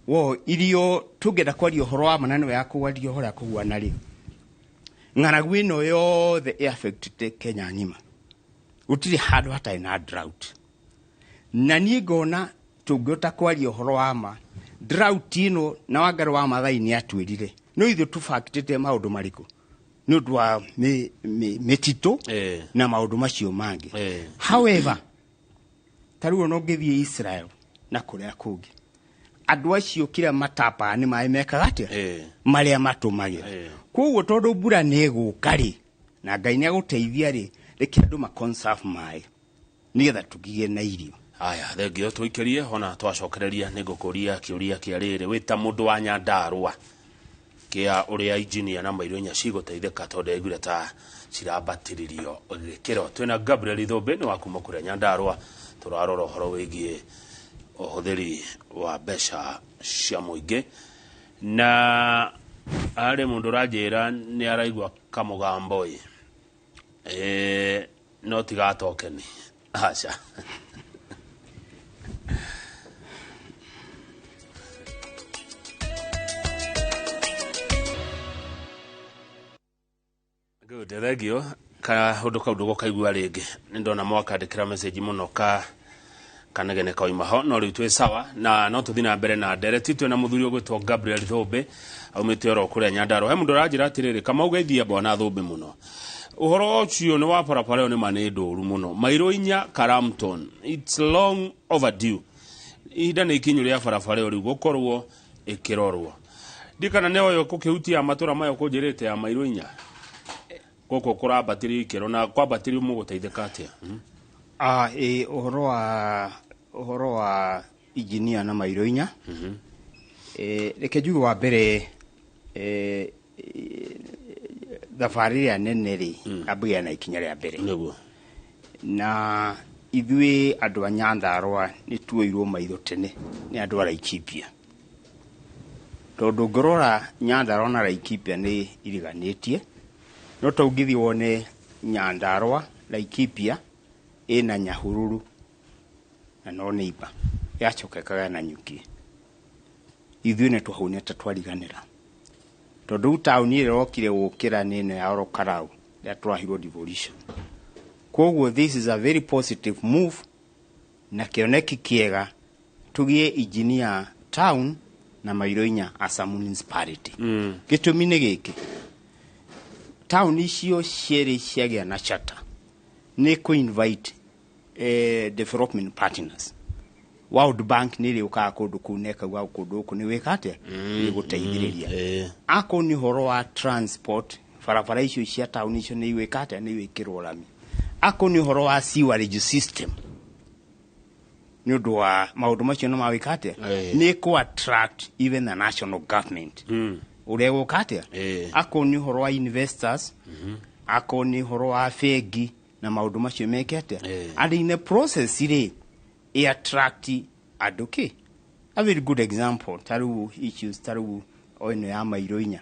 Wo irio tũngĩenda kwaria ũhoro wa mana, nĩ wega kwaria ũhoro wa kũguana rĩ. Ng'aragu ĩno yothe ĩ affected Kenya ng'ima. Gũtirĩ handũ hatarĩ na drought. Na niĩ ngona tũngĩhota kwaria ũhoro wa ma, drought ĩno na Wangari wa Maathai nĩ atwĩrire no ithuĩ tũbactĩte maũndũ marĩkũ nĩ ũndũ wa mĩtitũ na maũndũ macio mangĩ. However, ta rĩu ona ũngĩthiĩ Israel na kũrĩa kũngĩ, andũ acio kĩrĩa matapaga nĩ maĩ mekaga atĩa? Marĩa matũmagĩra. Koguo tondũ mbura nĩ ĩgũka rĩ, na Ngai nĩ agũteithia rĩ, reke andũ ma conserve maĩ nĩgetha tũkĩgĩe na irio. Aya, thengio tũikĩrie ona twacokereria nĩ ngũkũria kĩũria kĩa rĩrĩ wĩ ta mũndũ wa Nyandarũa kĩa ũrĩa engineer na mairũ inya cigũteithĩka tondũ aiguire ta cirambatĩrĩrio gĩkĩro. Twĩna Gabriel Thũmbĩ nĩ wa kuma kũrĩa Nyandarũa, tũrarora ũhoro wĩgiĩ ũhũthĩri wa mbeca cia mũingĩ, na arĩ mũndũ ũranjĩra nĩ araigua kamũgambo ĩ, no tiga tokeni aca. Good, thank you. Ka undu kau ndũgũkaigua rĩngĩ. Nĩ ndona mwakandĩkĩra message mũno ka kanegene koima ho, no rĩu twĩ sawa na no tũthiĩ na mbere na ndereti. Twĩna mũthuri ũgwĩtwo Gabriel Thũmbĩ aumĩte oro kũrĩa Nyandarũa. He mũndũ ũranjĩra atĩrĩrĩ, Kamau geithia bwana Thũmbĩ mũno. Ũhoro ũcio nĩ wa barabara ĩyo nĩ ma nĩ ndũru mũno. Mairũ inya Karamton, it's long overdue. Ihinda nĩ ikinyu rĩa barabara ĩyo rĩu gũkorwo ĩkĩrorwo. Ndikana nĩ ũyũ kũkĩhutia matũra maya ũkũnjĩrĩte ya mairũ inya. Gũkũ kũrambatĩrio ikĩro na kwambatĩrio mũgũteithĩka atĩa? Ũhoro wa engineer na mairũ inya. Reke njuge wa mbere, thabarĩ ĩrĩa nene rĩ, ambagia na ikinya rĩa mbere. Na ithuĩ andũ a Nyandarũa nĩ tuoirwo maitho tene nĩ andũ a Laikipia. Tondũ ngĩrora Nyandarũa na Laikipia nĩ iriganĩtie, no ta ũngĩthiĩ wone Nyandarũa Laikipia ĩna Nyahururu na no neighbor, yacoka ĩkagaya na Nyuki. Ithuĩ nĩ twahũnĩte twariganĩra. Tondũ rĩu taũni ĩrĩa ĩrokire gũkĩra nĩ ĩno ya Orokarau ĩrĩa tũrahirwo devolution. Koguo this is a very positive move na kĩoneki kĩega tũgĩe engineer town na mairũ inya as a municipality. Gĩtũmi nĩ gĩkĩ, taũni icio cierĩ ciagĩa na charter nĩ kũ invite development partners. World Bank nĩ ĩrĩũkaga kũndũ kũu na ĩkauga kũndũ gũkũ nĩ wĩka atĩa? Nĩ gũteithĩrĩria. Akorwo nĩ ũhoro wa transport, barabara icio cia taũni icio nĩ igwĩka atĩa? Nĩ igwĩkĩrwo rami. Akorwo nĩ ũhoro wa sewerage system, nĩ ũndũ wa maũndũ macio nĩ mawĩka atĩa? Nĩ kũ attract even the national government. Ũrĩa gũka atĩa? Akorwo nĩ ũhoro wa investors, akorwo nĩ ũhoro wa bengi na maũndũ macio meke atĩa? And in the process rĩ, ĩ attract andũ kĩ? A very good example, ta rĩu issues ta rĩu o ĩno ya mairũ inya.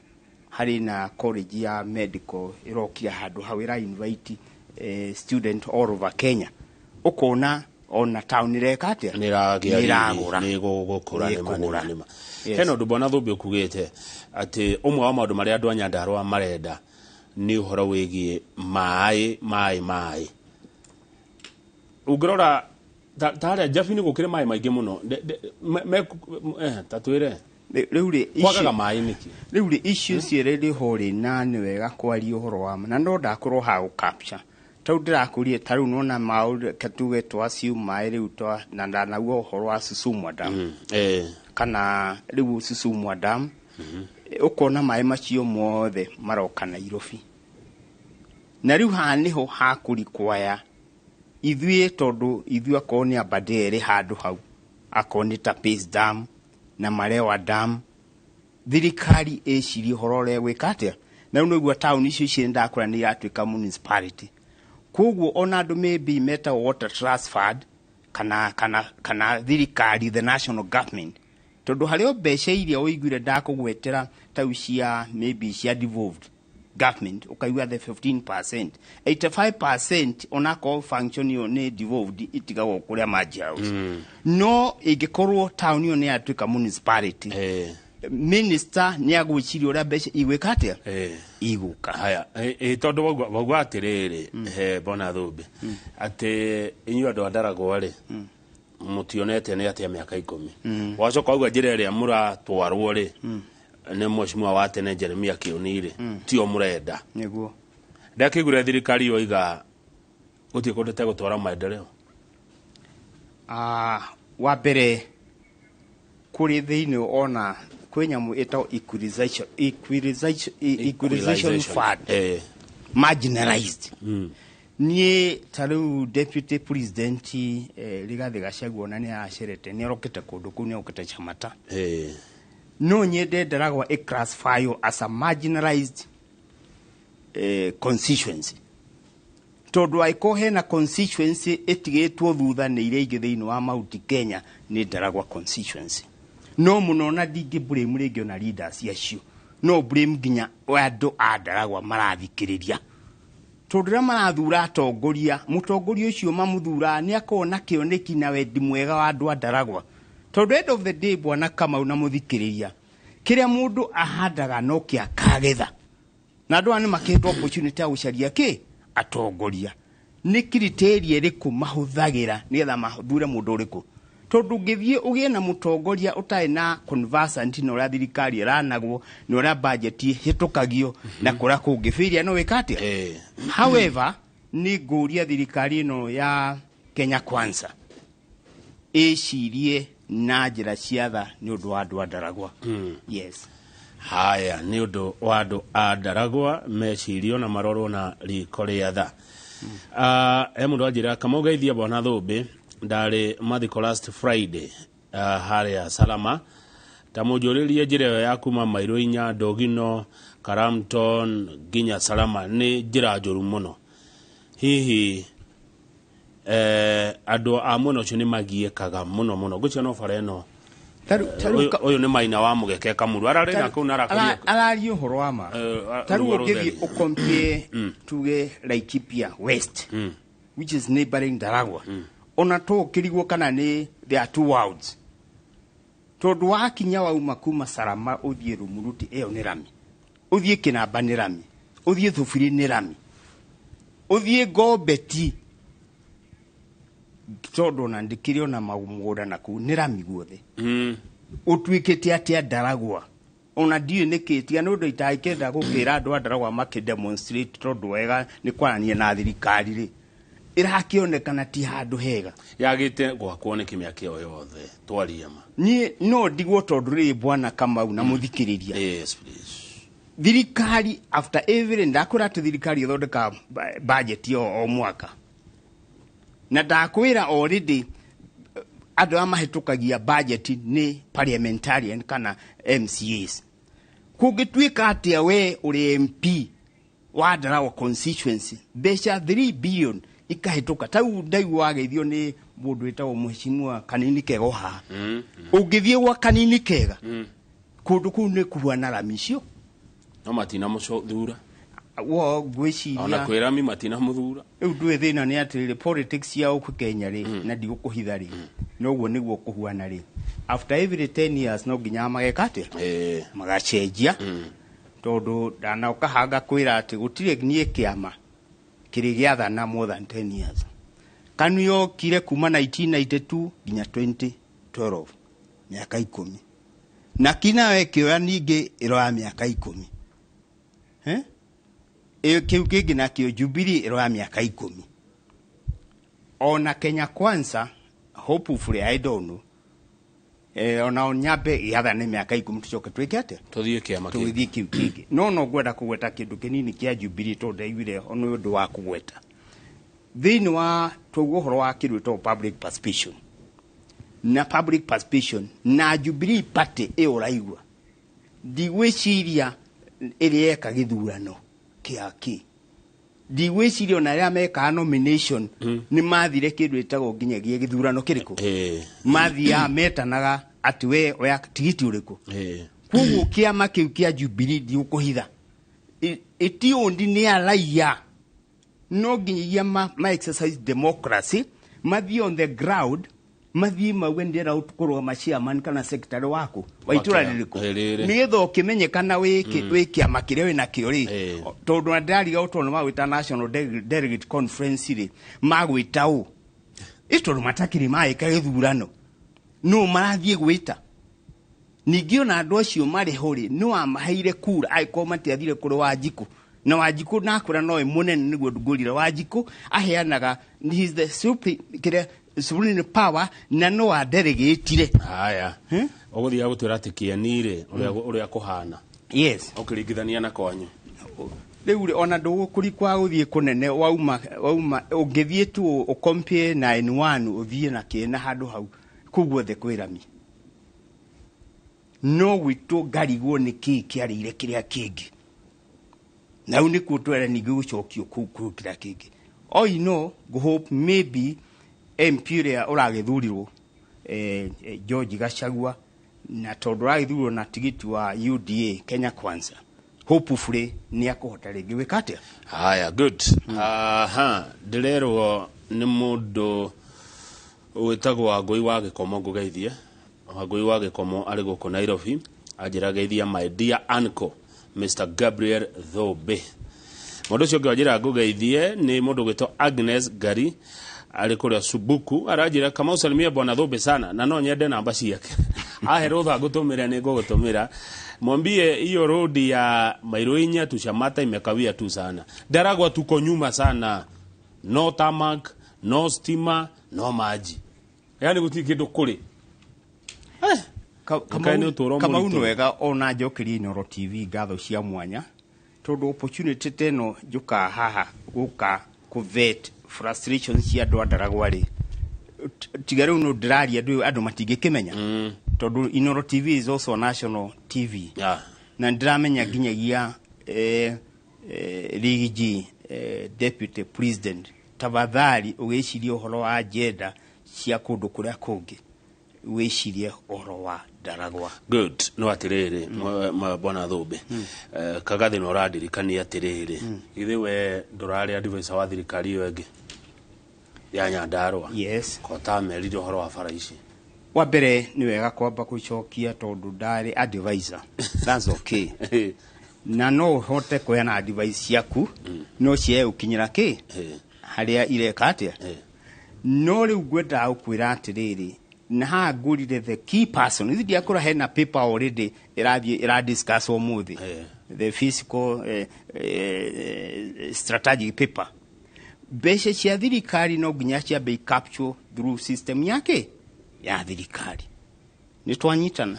Harĩ na college ya medical ĩrokire handũ hau, ĩra invite student all over Kenya. Ũkona ona town ĩreka atĩa? Nĩ ĩragĩa. Nĩ ĩragũra. Nĩ gũkũra. Nĩ nĩ ma. ĩkũgũra. Nĩ ma. Yes. Hena ũndũ, bwana Thũmbĩ, ũkugĩte atĩ ũmwe wa maũndũ marĩa andũ a Nyandarũa marenda nĩ ũhoro wĩgiĩ maĩ. Maĩ, maĩ, ũngĩrora ta harĩa Njabi-inĩ gũkĩrĩ maĩ maingĩ mũno. Ta twĩre. Rĩu rĩ Kwagaga maĩ nĩkĩ? Rĩu rĩ, issue ciĩrĩ ho rĩ, na nĩ wega kwaria ũhoro wa ma, na no ndakorwo ha gũ capture tau ndĩrakũrie. Ta rĩu nona maũ tuge twa maĩ rĩu twa na ndanauga ũhoro wa Susumwa Dam. Kana rĩu Susumwa Dam, ũkona maĩ macio mothe maroka Nairobi, na rĩu haha nĩho hakũrikwaya ithuĩ, tondũ ithuĩ akorwo nĩ Aberdare handũ hau, akorwo nĩ ta Pace Dam na Marewa Dam, thirikari ĩcirie ũhoro ũrĩa ĩgwĩka atĩa. Na rĩu nĩguo taũni icio ici ndakũra nĩ iratuĩka municipality, koguo ona andũ maybe metagwo Water Trust Fund kana thirikari, the national government, tondũ harĩ o mbeca iria ũiguire ndakũgwetera tau cia maybe cia devolved government, ũkaigua the 15%, 85%, onakorwo function ĩyo nĩ devolved, itigagwo kũrĩa Maji House. No ĩngĩkorwo taũni ĩyo nĩ yatuĩka municipality, minister nĩ agwĩciria ũrĩa mbeca igwĩka atĩa, igũka. Haya, tondũ wauga atĩrĩrĩ, he bwana Thũmbĩ, atĩ inyuĩ andũ a Ndaragwa rĩ, mũtionete nĩ atĩa mĩaka 10. Wacoka wauga njĩra ĩrĩa mũratwarwo rĩ nĩ mheshimiwa wa tene Jeremia Kĩoni rĩ, tio mũrenda. Nĩguo. Ndakĩigure thirikari yoiga gũtirĩ kũndũ tegũtwara maendeleo. Ah, wa mbere kũrĩ thĩinĩ ona kwĩ nyamũ ĩtagwo equalization fund, marginalized. Niĩ ta rĩu deputy president Rigathĩ Gachagua ona nĩ aracerete, nĩ arokĩte kũndũ kũu, nĩ arokĩte Chamata. No nyende Ndaragwa ĩ classify as a marginalized constituency, tondũ angĩkorwo hena constituency ĩtigĩtwo thutha nĩ iria ingĩ thĩinĩ wa Mount Kenya, nĩ Ndaragwa constituency. No mũno na ndingĩ blame rĩngĩ ona leaders acio, no blame nginya andũ a Ndaragwa marathikĩrĩria, tondũ rĩrĩa marathura atongoria, mũtongoria ũcio mamũthuraga nĩ akoragwo na kĩoneki na wendi mwega wa andũ a Ndaragwa, tondũ end of the day, bwana Kamau na mũthikĩrĩria, kĩrĩa mũndũ ahandaga no kĩakagetha, na andũ aya nĩ makĩhetwo opportunity ya gũcaria kĩ atongoria. Nĩ criteria ĩrĩkũ mahũthagĩra nĩgetha mathure mũndũ ũrĩkũ? Tondũ ũngĩthiĩ ũgĩe na mũtongoria ũtarĩ na conversant na ũrĩa thirikari ĩranagwo na ũrĩa budget ĩhĩtũkagio na kũrĩa kũngĩ, failure no wĩka atĩa? However, nĩ ngũria thirikari ĩno ya Kenya Kwanza ĩcirie na njĩra cia tha nĩ ũndũ wa andũ a Ndaragwa. Yes. Haya, nĩ ũndũ wa andũ a Ndaragwa mecirio na marorwo na riko rĩa tha. He mũndũ anjĩra, "Kamau, geithia bwana Thũmbĩ, ndarĩ mathiko last Friday harĩa Salama. Ta mũnjũrĩrie njĩra ĩyo ya kuma Mairũ inya, Ndogino, Karamton nginya Salama nĩ njĩra njũru mũno. Hihi andũ a mwena ũcio nĩ magiĩkaga mũno mũno?" Ngwĩciria no bara ĩno. Ũyũ nĩ maina wa Mũgeke Kamuru ararĩ na kũu na arakũria. Araria ũhoro wa ma. Ta rĩu Ruo ũngĩthiĩ rũtheri. ũcompare tuge Laikipia West, which is neighboring Ndaragwa, ona to ũkĩrigwo kana nĩ there are two worlds, tondũ wakinya wauma kuma Salama ũthiĩ Rumuruti, ĩyo nĩ rami, ũthiĩ Kĩnamba nĩ rami, ũthiĩ Thubiri nĩ rami, ũthiĩ Ngombeti, tondũ ona ndĩkĩrĩ ona mũgũnda na kũu nĩ rami guothe. Ũtuĩkĩte atĩa Ndaragwa? Ona ndiũĩ nĩkĩ, tiga nĩ ũndũ itangĩenda gũkĩra andũ a Ndaragwa makĩdemonstrate, tondũ wega nĩ kwarania na thirikari rĩ, ĩrakĩonekana ti handũ hega. Yagĩte gwakwo nĩ kĩmĩa kĩo yothe, twarie ma. Niĩ no ndigwo, tondũ rĩrĩ, bwana Kamau na mũthikĩrĩria, Yes, please. Thirikari after every, ndakwĩra atĩ thirikari ĩthondekaga budget o mwaka, na ndakwĩra already andũ arĩa mahĩtũkagia budget nĩ parliamentarian kana MCAs. Kũngĩtuĩka atĩa we ũrĩ MP wa Ndaragwa constituency, mbeca 3 billion ikahĩtũka tau? Ndaigua wageithio nĩ mũndũ wĩtagwo mheshimiwa Kanini Kega haha. Ũngĩthiĩ gwa Kanini Kega, kũndũ kũu nĩ kuhuana rami icio. No matina mũthura. Wo ngwĩciria ona kwĩrami matina mũthura. Rĩu ndũĩ thĩna nĩ atĩrĩrĩ, politics ya gũkũ Kenya rĩ, na ndigũkũhitha rĩ, noguo nĩguo kũhuana rĩ, after every 10 years no nginya mageka atĩa, magacenjia. Tondũ ndanoka hanga kwĩra atĩ gũtirĩ niĩ kĩama kĩrĩ gĩathana more than 10 years. KANU yokire kuma 1992 nginya 2012, mĩaka 10. Na kina ĩkĩoya ningĩ ĩroya mĩaka 10. Ĩyo kĩu kĩngĩ nakĩo Jubilee ĩroya mĩaka 10. Ona Kenya Kwanza, hopefully, I don't know, ona nyambe gĩathane mĩaka 10 tũcoke twĩke atĩa, tũthiĩ kĩama kĩngĩ. Tũgĩthiĩ kĩu kĩngĩ. No ngwenda kũgweta kĩndũ kĩnini kĩa Jubilee tondũ ndaiguire nĩ ũndũ wa kũgweta thĩinĩ wa twauga ũhoro wa kĩndũ gĩtagwo public participation, na public participation na Jubilee Party ĩyo ũraigua ndigwĩciria ĩrĩa eka gĩthurano kĩa kĩ, ndigwĩciria ona arĩa mekaga nomination nĩ mathire kĩndũ gĩtagwo nginyagia gĩthurano kĩrĩkũ, mathiaga metanaga atĩ we oya tigiti ũrĩkũ. Koguo kĩama kĩu kĩa Jubilee ndigũkũhitha ĩtiũndi nĩ araiya, no nginyagia ma exercise democracy, mathiĩ on the ground, mathiĩ mauge ndĩrenda kũrũgama chairman kana secretary waku wa itũra rĩrĩkũ, nĩgetha ũkĩmenye kana wĩ kĩama kĩrĩa wĩnakĩo rĩ. Tondũ na ndĩrariga tondũ magwĩta National Delegate Conference rĩ, magwĩta ũ ĩ tondũ matakĩrĩ magĩka gĩthurano, no marathiĩ gwĩta. Ningĩ ona andũ acio marĩ ho rĩ, nĩ wamaheire kura angĩkorwo matiathire kũrĩ Wanjikũ, na Wanjikũ nakwĩra nowe mũnene nĩguo ngũrire. Wanjikũ aheanaga, he is the supreme, kĩrĩa supreme power, na no adelegĩtire. Haya, ũgũthiaga gũtwĩra atĩ kĩeni rĩ ũrĩa kũhana. Yes. Ũkĩringithania na kwanyu. Rĩu rĩ, ona ndũgũkũri kwa gũthiĩ kũnene, wauma ũngĩthiĩ tu ũkompie na N1 ũthiĩ na kĩna handũ hau kũu guothe kwĩrami. No gwitũ ngarigwo nĩ kĩĩ kĩarĩire kĩrĩa kĩngĩ. Na rĩu nĩkuo twera ningĩ gũcokio kũu kũu kĩrĩa kĩngĩ. All in all, hope maybe MP ũrĩa ũragĩthurirwo, George Gachagua, na tondũ ũragĩthurirwo na tigiti wa UDA Kenya Kwanza, hopefully nĩ akũhota rĩngĩ gwĩka atĩa. Haya, good. Aha, ndĩrerwo nĩ mũndũ wĩtagwo Wangũi wa Gĩkomo, ngũgeithie. Wangũi wa Gĩkomo arĩ gũkũ Nairobi, anjĩra geithia my dear uncle Mr. Gabriel Thũmbĩ. Mũndũ ũcio ũngĩ wanjĩra ngũgeithie nĩ mũndũ ũgwĩtwo Agnes Ngari arĩ kũrĩa Subuku, aranjĩra Kamau salimia bwana Thũmbĩ sana na no nyende namba ciake. Ahe rũtha ngũtũmĩre nĩ ngũgũtũmĩra. Mwambie hiyo road ya Mairoinya tu Shamata imekawia tu sana. Ndaragwa tuko nyuma sana. No tarmac, no stima, no maji. Yaani gũtirĩ kĩndũ kũrĩ. Kamau nĩ wega ona njokerie Inooro TV ngatho cia mwanya tondũ opportunity ta ĩno njũkaga haha gũka kũvet frustration cia andũ a Ndaragwa rĩ, tiga rĩu no ndĩraria andũ matingĩkĩmenya, tondũ Inooro TV is also a national TV. Na ndĩramenya nginyagia Rigiji deputy president, tafadhali ũgĩcirie ũhoro wa agenda cia kũndũ kũrĩa kũngĩ, wĩcirie ũhoro wa Ndaragwa. Good. No atĩrĩrĩ, bwana Thũmbĩ, Kagathi no ũrandirikania atĩrĩrĩ, githĩ we ndũrarĩ advisor wa thirikari ĩyo ĩngĩ ya Nyandarua? Yes. Kota merire ũhoro wa bara ici. Wa mbere nĩ wega kwamba gũcokia tondũ ndarĩ advisor. That's okay. Na no ũhote kũheana advice ciaku, no ciae gũkinyĩra kĩ harĩa ireka atĩa. No rĩu ngwendaga gũkwĩra atĩrĩrĩ, na haha ngũrire the key person, ithuĩ ndiakũra hena paper already ĩrathiĩ ĩradiscuss ũmũthĩ, the fiscal strategic paper. Mbeca cia thirikari no nginya ciambe capture through system yake ya thirikari. Nĩ twanyitana.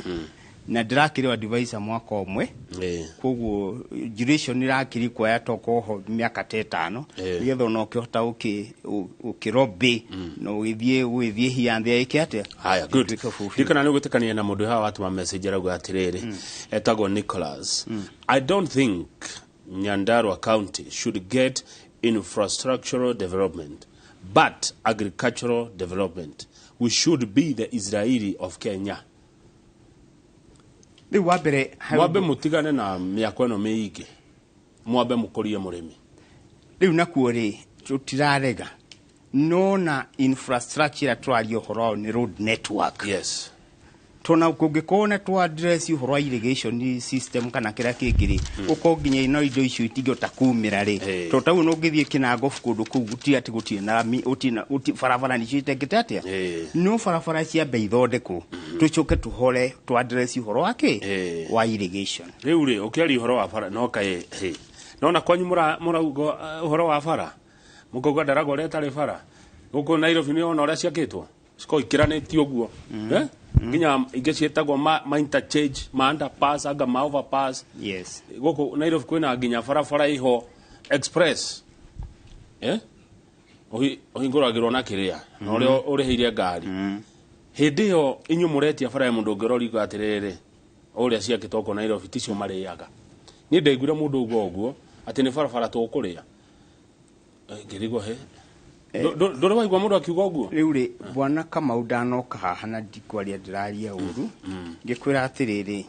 Na ndĩrakĩrĩ advisor mwaka ũmwe, koguo duration ĩrakĩrĩ kuoya tokorwo mĩaka ta ĩtano, nĩgetha ona ũkĩhota ũkĩrobĩ na ũgĩthiĩ hianthia ĩke atĩa. Haya, good. Ndikana nĩ ũgwĩtĩkania na mũndũ haha watũma message arauga atĩrĩrĩ, etagwo Nicholas. I don't think Nyandarua County should get infrastructural development, but agricultural development. We should be the Israeli of Kenya. Rĩu wa mbere mwambe mutigane na mĩako ĩno mĩingĩ, mwambe mũkũrie mũrĩmi. Rĩu nakuo rĩ tũtirarega, no na infrastructure tũraria ũhoro wao nĩ road network. Yes. Tona kũngĩkorwo na twa address ũhoro wa irrigation system kana kĩrĩa kĩngĩ rĩ, ũkorwo nginya ino indo icio itingĩhota kumĩra rĩ, tondũ ta ũguo ũngĩthiĩ Kinangofu kũndũ kũu gũtirĩ atĩ gũtirĩ na rami, gũtirĩ barabara nĩcio itengĩte atĩa, no barabara ciambe ithondekwo, tũcoke tũhore twa address ũhoro wa kĩ wa irrigation. Rĩu rĩ ũkĩaria ũhoro wa bara no kaĩ hĩ nona kwanyu mũrauga ũhoro wa bara mũkauga ndaraga ũrĩa ĩtarĩ bara gũkũ Nairobi nĩ ona ũrĩa ciakĩtwo cikorwo ikiranĩtio ũguo, nginya ingĩ ciĩtagwo ma interchange, ma underpass, anga ma overpass. Yes. Gũkũ Nairobi kwĩna nginya barabara iho express, ũhingũragĩrwo na kĩrĩa na ũrĩa ũrĩhĩire ngari. Hĩndĩ ĩyo inyuĩ mũretia bara ya mũndũ ũngĩrorigwo atĩrĩrĩ ũrĩa ciakĩtwo kũ Nairobi ticio marĩaga. Niĩ ndaiguire mũndũ uga ũguo atĩ nĩ barabara tũkũrĩa, ngĩrigwo he ndũrĩ waigua mũndũ akiuga ũguo. Rĩu rĩ bwana Kamau ndanoka haha na ndikwaria ndĩraria ũru, ngĩkwĩra atĩrĩrĩ,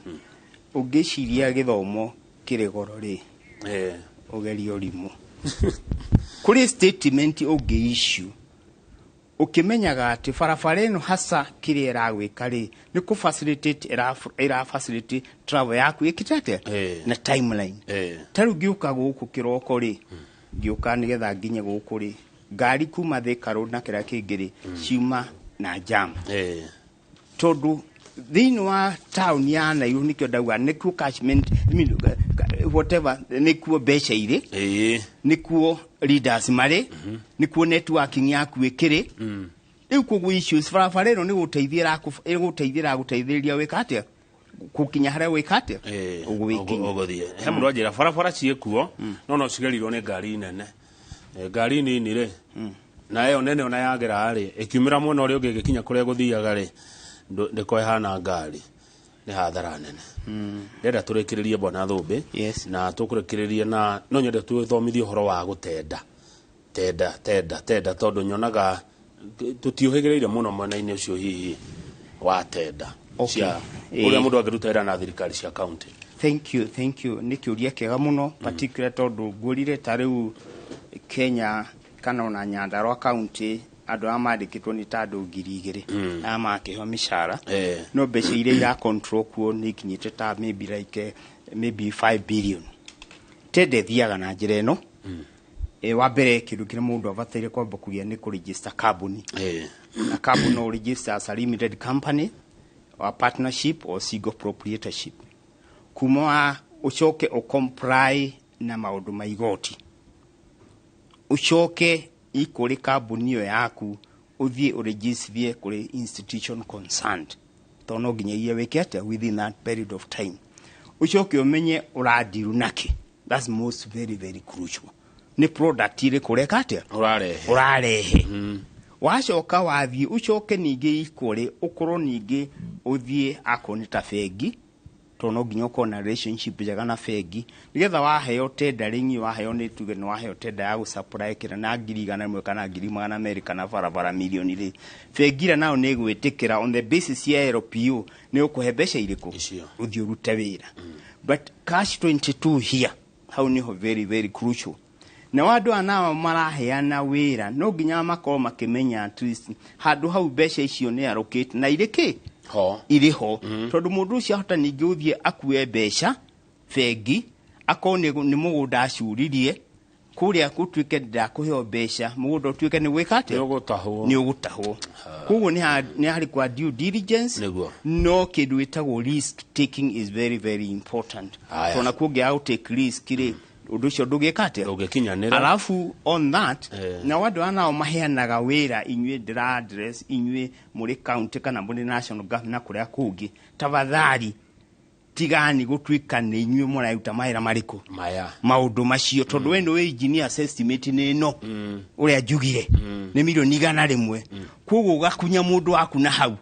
ũngĩciria gĩthomo kĩrĩ goro rĩ, ũgerie ũrimũ. Kũrĩ statement ũngĩ issue ũkĩmenyaga atĩ barabara ĩno hasa kĩrĩa ĩragwĩka rĩ nĩ kũ facilitate ĩra facilitate travel yaku ĩkĩte atĩa na timeline. Ta rĩu ngĩũka gũkũ kĩroko rĩ, ngĩũka nĩgetha nginye gũkũ rĩ, ngari kuma Thika Road na kĩrĩa kĩngĩ rĩ ciuma na jam. Tondũ thĩinĩ wa town ya Nairobi nĩkĩo ndauga nĩkuo catchment, I mean, whatever, nĩkuo mbeca irĩ, nĩkuo leaders marĩ, nĩkuo networking yaku ĩkĩrĩ. Rĩu koguo issues barabara ĩno nĩ gũteithia ĩragũteithĩrĩria wĩka atĩa gũkinya harĩa wĩka atĩa ũgwĩkinya. Ũgũthiĩ. He mũndũ anjĩra barabara ciĩkuo no cigerirwo nĩ ngari nene, ngari nini rĩ na ĩyo nene ona yagera rĩ ĩkiumĩra mwena ũrĩa ũngĩ ĩgĩkinya kũrĩa gũthiaga rĩ ndĩko ĩhana ngari, nĩ hathara nene. Ndĩrenda tũrĩkĩrĩrie bwana Thũmbĩ. Yes. Na tũkũrĩkĩrĩria na no nyende twĩthomithie ũhoro wa gũtenda tenda tenda tenda, tondũ nyonaga tũtiũhĩgĩrĩire mũno mwena-inĩ ũcio hihi wa tenda cia ũrĩa mũndũ angĩruta wĩra na thirikari cia county. Thank you, thank you. Nĩ kĩũria kĩega mũno, particular tondũ ngũrire ta rĩu Kenya kana ona Nyandarua county andũ arĩa mandĩkĩtwo nĩ ta andũ 2,000 arĩa makĩheo mĩcara, no mbeca iria ira control kuo nĩ ikinyĩte ta maybe like maybe 5 billion. Tenda ĩthiaga na njĩra ĩno. Wa mbere kĩndũ kĩrĩa mũndũ abataire kwamba kũgĩa nĩ kũregister kambuni. Na kambuni no register as a limited company or partnership or single proprietorship. Kuma wa ũcoke ũcomply na maũndũ ma igoti, ũcoke ikũrĩ kambuni ĩyo yaku ũthiĩ ũregistrie kũrĩ institution concerned, tondũ no nginyagia wĩke atĩa within that period of time. Ũcoke ũmenye ũrandiru nakĩ, that's most very very crucial. Nĩ product ĩrĩkũ ũreka atĩa ũrarehe. Wacoka wathiĩ ũcoke ningĩ ikũrĩ ũkorwo ningĩ ũthiĩ akorwo nĩ ta bengi, tondũ no nginya ũkorwo na relationship njega na bengi nĩgetha waheo tendering, waheo nĩ tuge nĩ waheo tender ya gũsupply kĩrĩa na 100,000 kana 200,000 kana barabara milioni rĩ, bengi ĩrĩa nayo nĩ ĩgwĩtĩkĩra on the basis ya LPO nĩ ũkũhe mbeca irĩkũ ũthiĩ ũrute wĩra. But cash 22 here hau nĩho very very crucial. Na andũ aya nao maraheana wĩra no nginya makorwo makĩmenya at least handũ hau mbeca icio nĩ allocate na irĩ kĩ ho irĩ ho, tondũ mũndũ ũcio ahota ningĩ gũthiĩ akue mbeca bengi akorwo nĩ mũgũnda acuririe kũrĩa gũtuĩke ndakũheo mbeca mũgũnda ũtuĩke nĩ gwĩka atĩa nĩ ũgũtahwo. Koguo nĩ harĩ kwa due diligence. Nĩguo. No kĩndũ gĩtagwo risk taking is very very important. Tondũ nakuo ũngĩaga gũ take risk rĩ ũndũ ũcio ndũgĩka atĩa ndũngĩkinyanĩra. Alafu on that na andũ aya nao maheanaga wĩra inyuĩ ndĩra address inyuĩ mũrĩ county kana mũrĩ national government na kũrĩa kũngĩ, tafadhali tigani gũtuĩka nĩ inyuĩ mũraruta mawĩra marĩkũ maya maũndũ macio, tondũ we nĩwe engineer estimate nĩ ĩno ũrĩa njugire nĩ milioni 100, koguo ũgakunya mũndũ waku na hau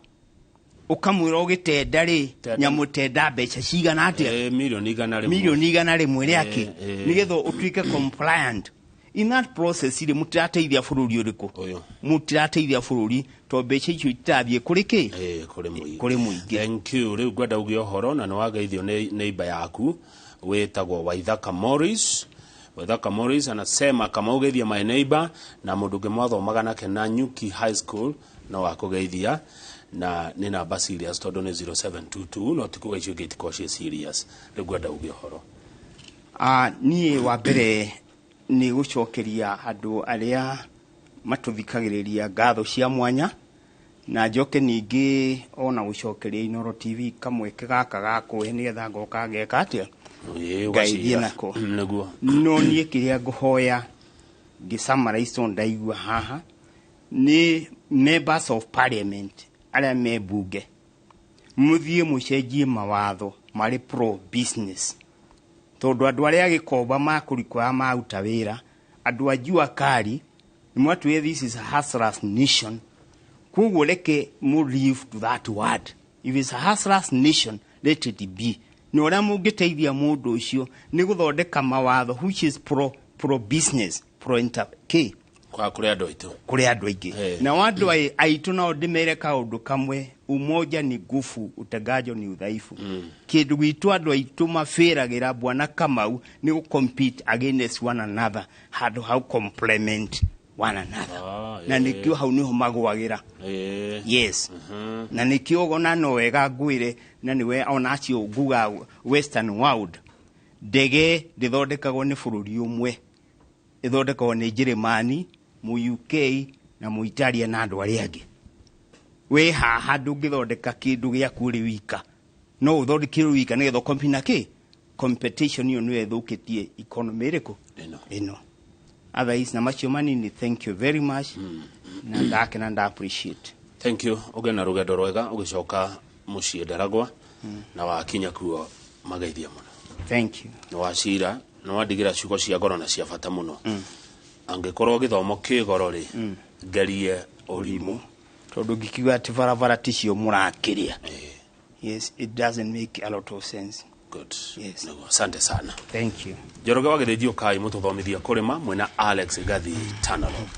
ũkamwĩra ũgĩtenda rĩ nyamũ tenda mbeca cigana atĩa milioni 100 milioni 100 rĩake nĩgetha ũtuĩke compliant. In that process rĩ, mũtirateithia bũrũri ũrĩkũ? Ũyũ. Mũtirateithia bũrũri tondũ mbeca icio itirathiĩ kũrĩ kĩ? Kũrĩ mũingĩ. Kũrĩ mũingĩ. Thank you. Rĩu ngwenda uge ũhoro na nĩ wageithio nĩ neighbor yaku wĩtagwo Waithaka Morris. Waithaka Morris anasema kama ugeithia my neighbor na mũndũ ũngĩ mwathomaga nake na Nyuki High School no akũgeithia, na nĩ namba serious tondũ nĩ 0722, no ti kuga icio ingĩ itikorwo ciĩ serious. Rĩu ngwenda uge ũhoro. Niĩ wa mbere nĩ gũcokeria andũ arĩa matũthikagĩrĩria ngatho cia mwanya, na njoke ningĩ ona gũcokeria Inooro TV kamweke gaka ga kũhe nĩgetha ngoka ngeka atĩa? Ngaithie ũgacira. Nako. Nĩguo. No niĩ kĩrĩa ngũhoya ngĩ summarize tondũ ndaigua haha nĩ members of parliament arĩa me mbunge, mũthiĩ mũcenjie mawatho marĩ pro business, tondũ andũ arĩa gĩkomba makũrikoya maruta wĩra, andũ a jua kali nĩ mwatwĩre this is a hustlers nation. Koguo reke mũ live to that word. If it's a hustlers nation, let it be. Na ũrĩa mũngĩteithia mũndũ ũcio nĩ gũthondeka mawatho which is pro business, pro inter k Kwa kũrĩ andũ aitũ. Kũrĩ andũ aingĩ. Na andũ aitũ nao ndĩmere kaũndũ kamwe: umoja ni nguvu, utengajo ni udhaifu. Kĩndũ gitũ andũ aitũ mabĩragĩra, bwana Kamau, nĩ gũ compete against one another handũ hau complement one another. Na nĩkĩo hau nĩho magwagĩra. Yes, na nĩkĩo ona no wega ngwĩre, na nĩwe ona acio nguga western world, ndege ndĩthondekagwo nĩ bũrũri ũmwe, ĩthondekagwo nĩ Njĩrĩmani, mu UK na mu Italia na andũ arĩa angĩ. Wĩ haha ndũngĩthondeka kĩndũ gĩaku ũrĩ wika, no ũthondeke ũrĩ wika nĩgetha ũcompete na kĩ competition. Ĩyo nĩyo ĩthũkĩtie economy ĩrĩkũ? Ĩno. Ĩno. Otherwise na macio manini, thank you very much, na ndakena, nda appreciate. Thank you. Ũgĩe na rũgendo rwega ũgĩcoka mũciĩ Ndaragwa, na wakinya kuo mageithia mũno. Thank you. Nĩ wacira, nĩ wandigĩra ciugo cia ngoro na cia bata mũno. Angĩkorwo gĩthomo kĩ goro rĩ, ngerie ũrimũ. Tondũ ngĩkiuga atĩ barabara ticio mũrakĩrĩa, yes, it doesn't make a lot of sense. Good. Yes. Nĩguo. Asante sana. Thank you. Njoroge wa Gĩthĩnji, ũkai mũtũthomithia kũrĩma mwĩna Alex Gathi Tanalop.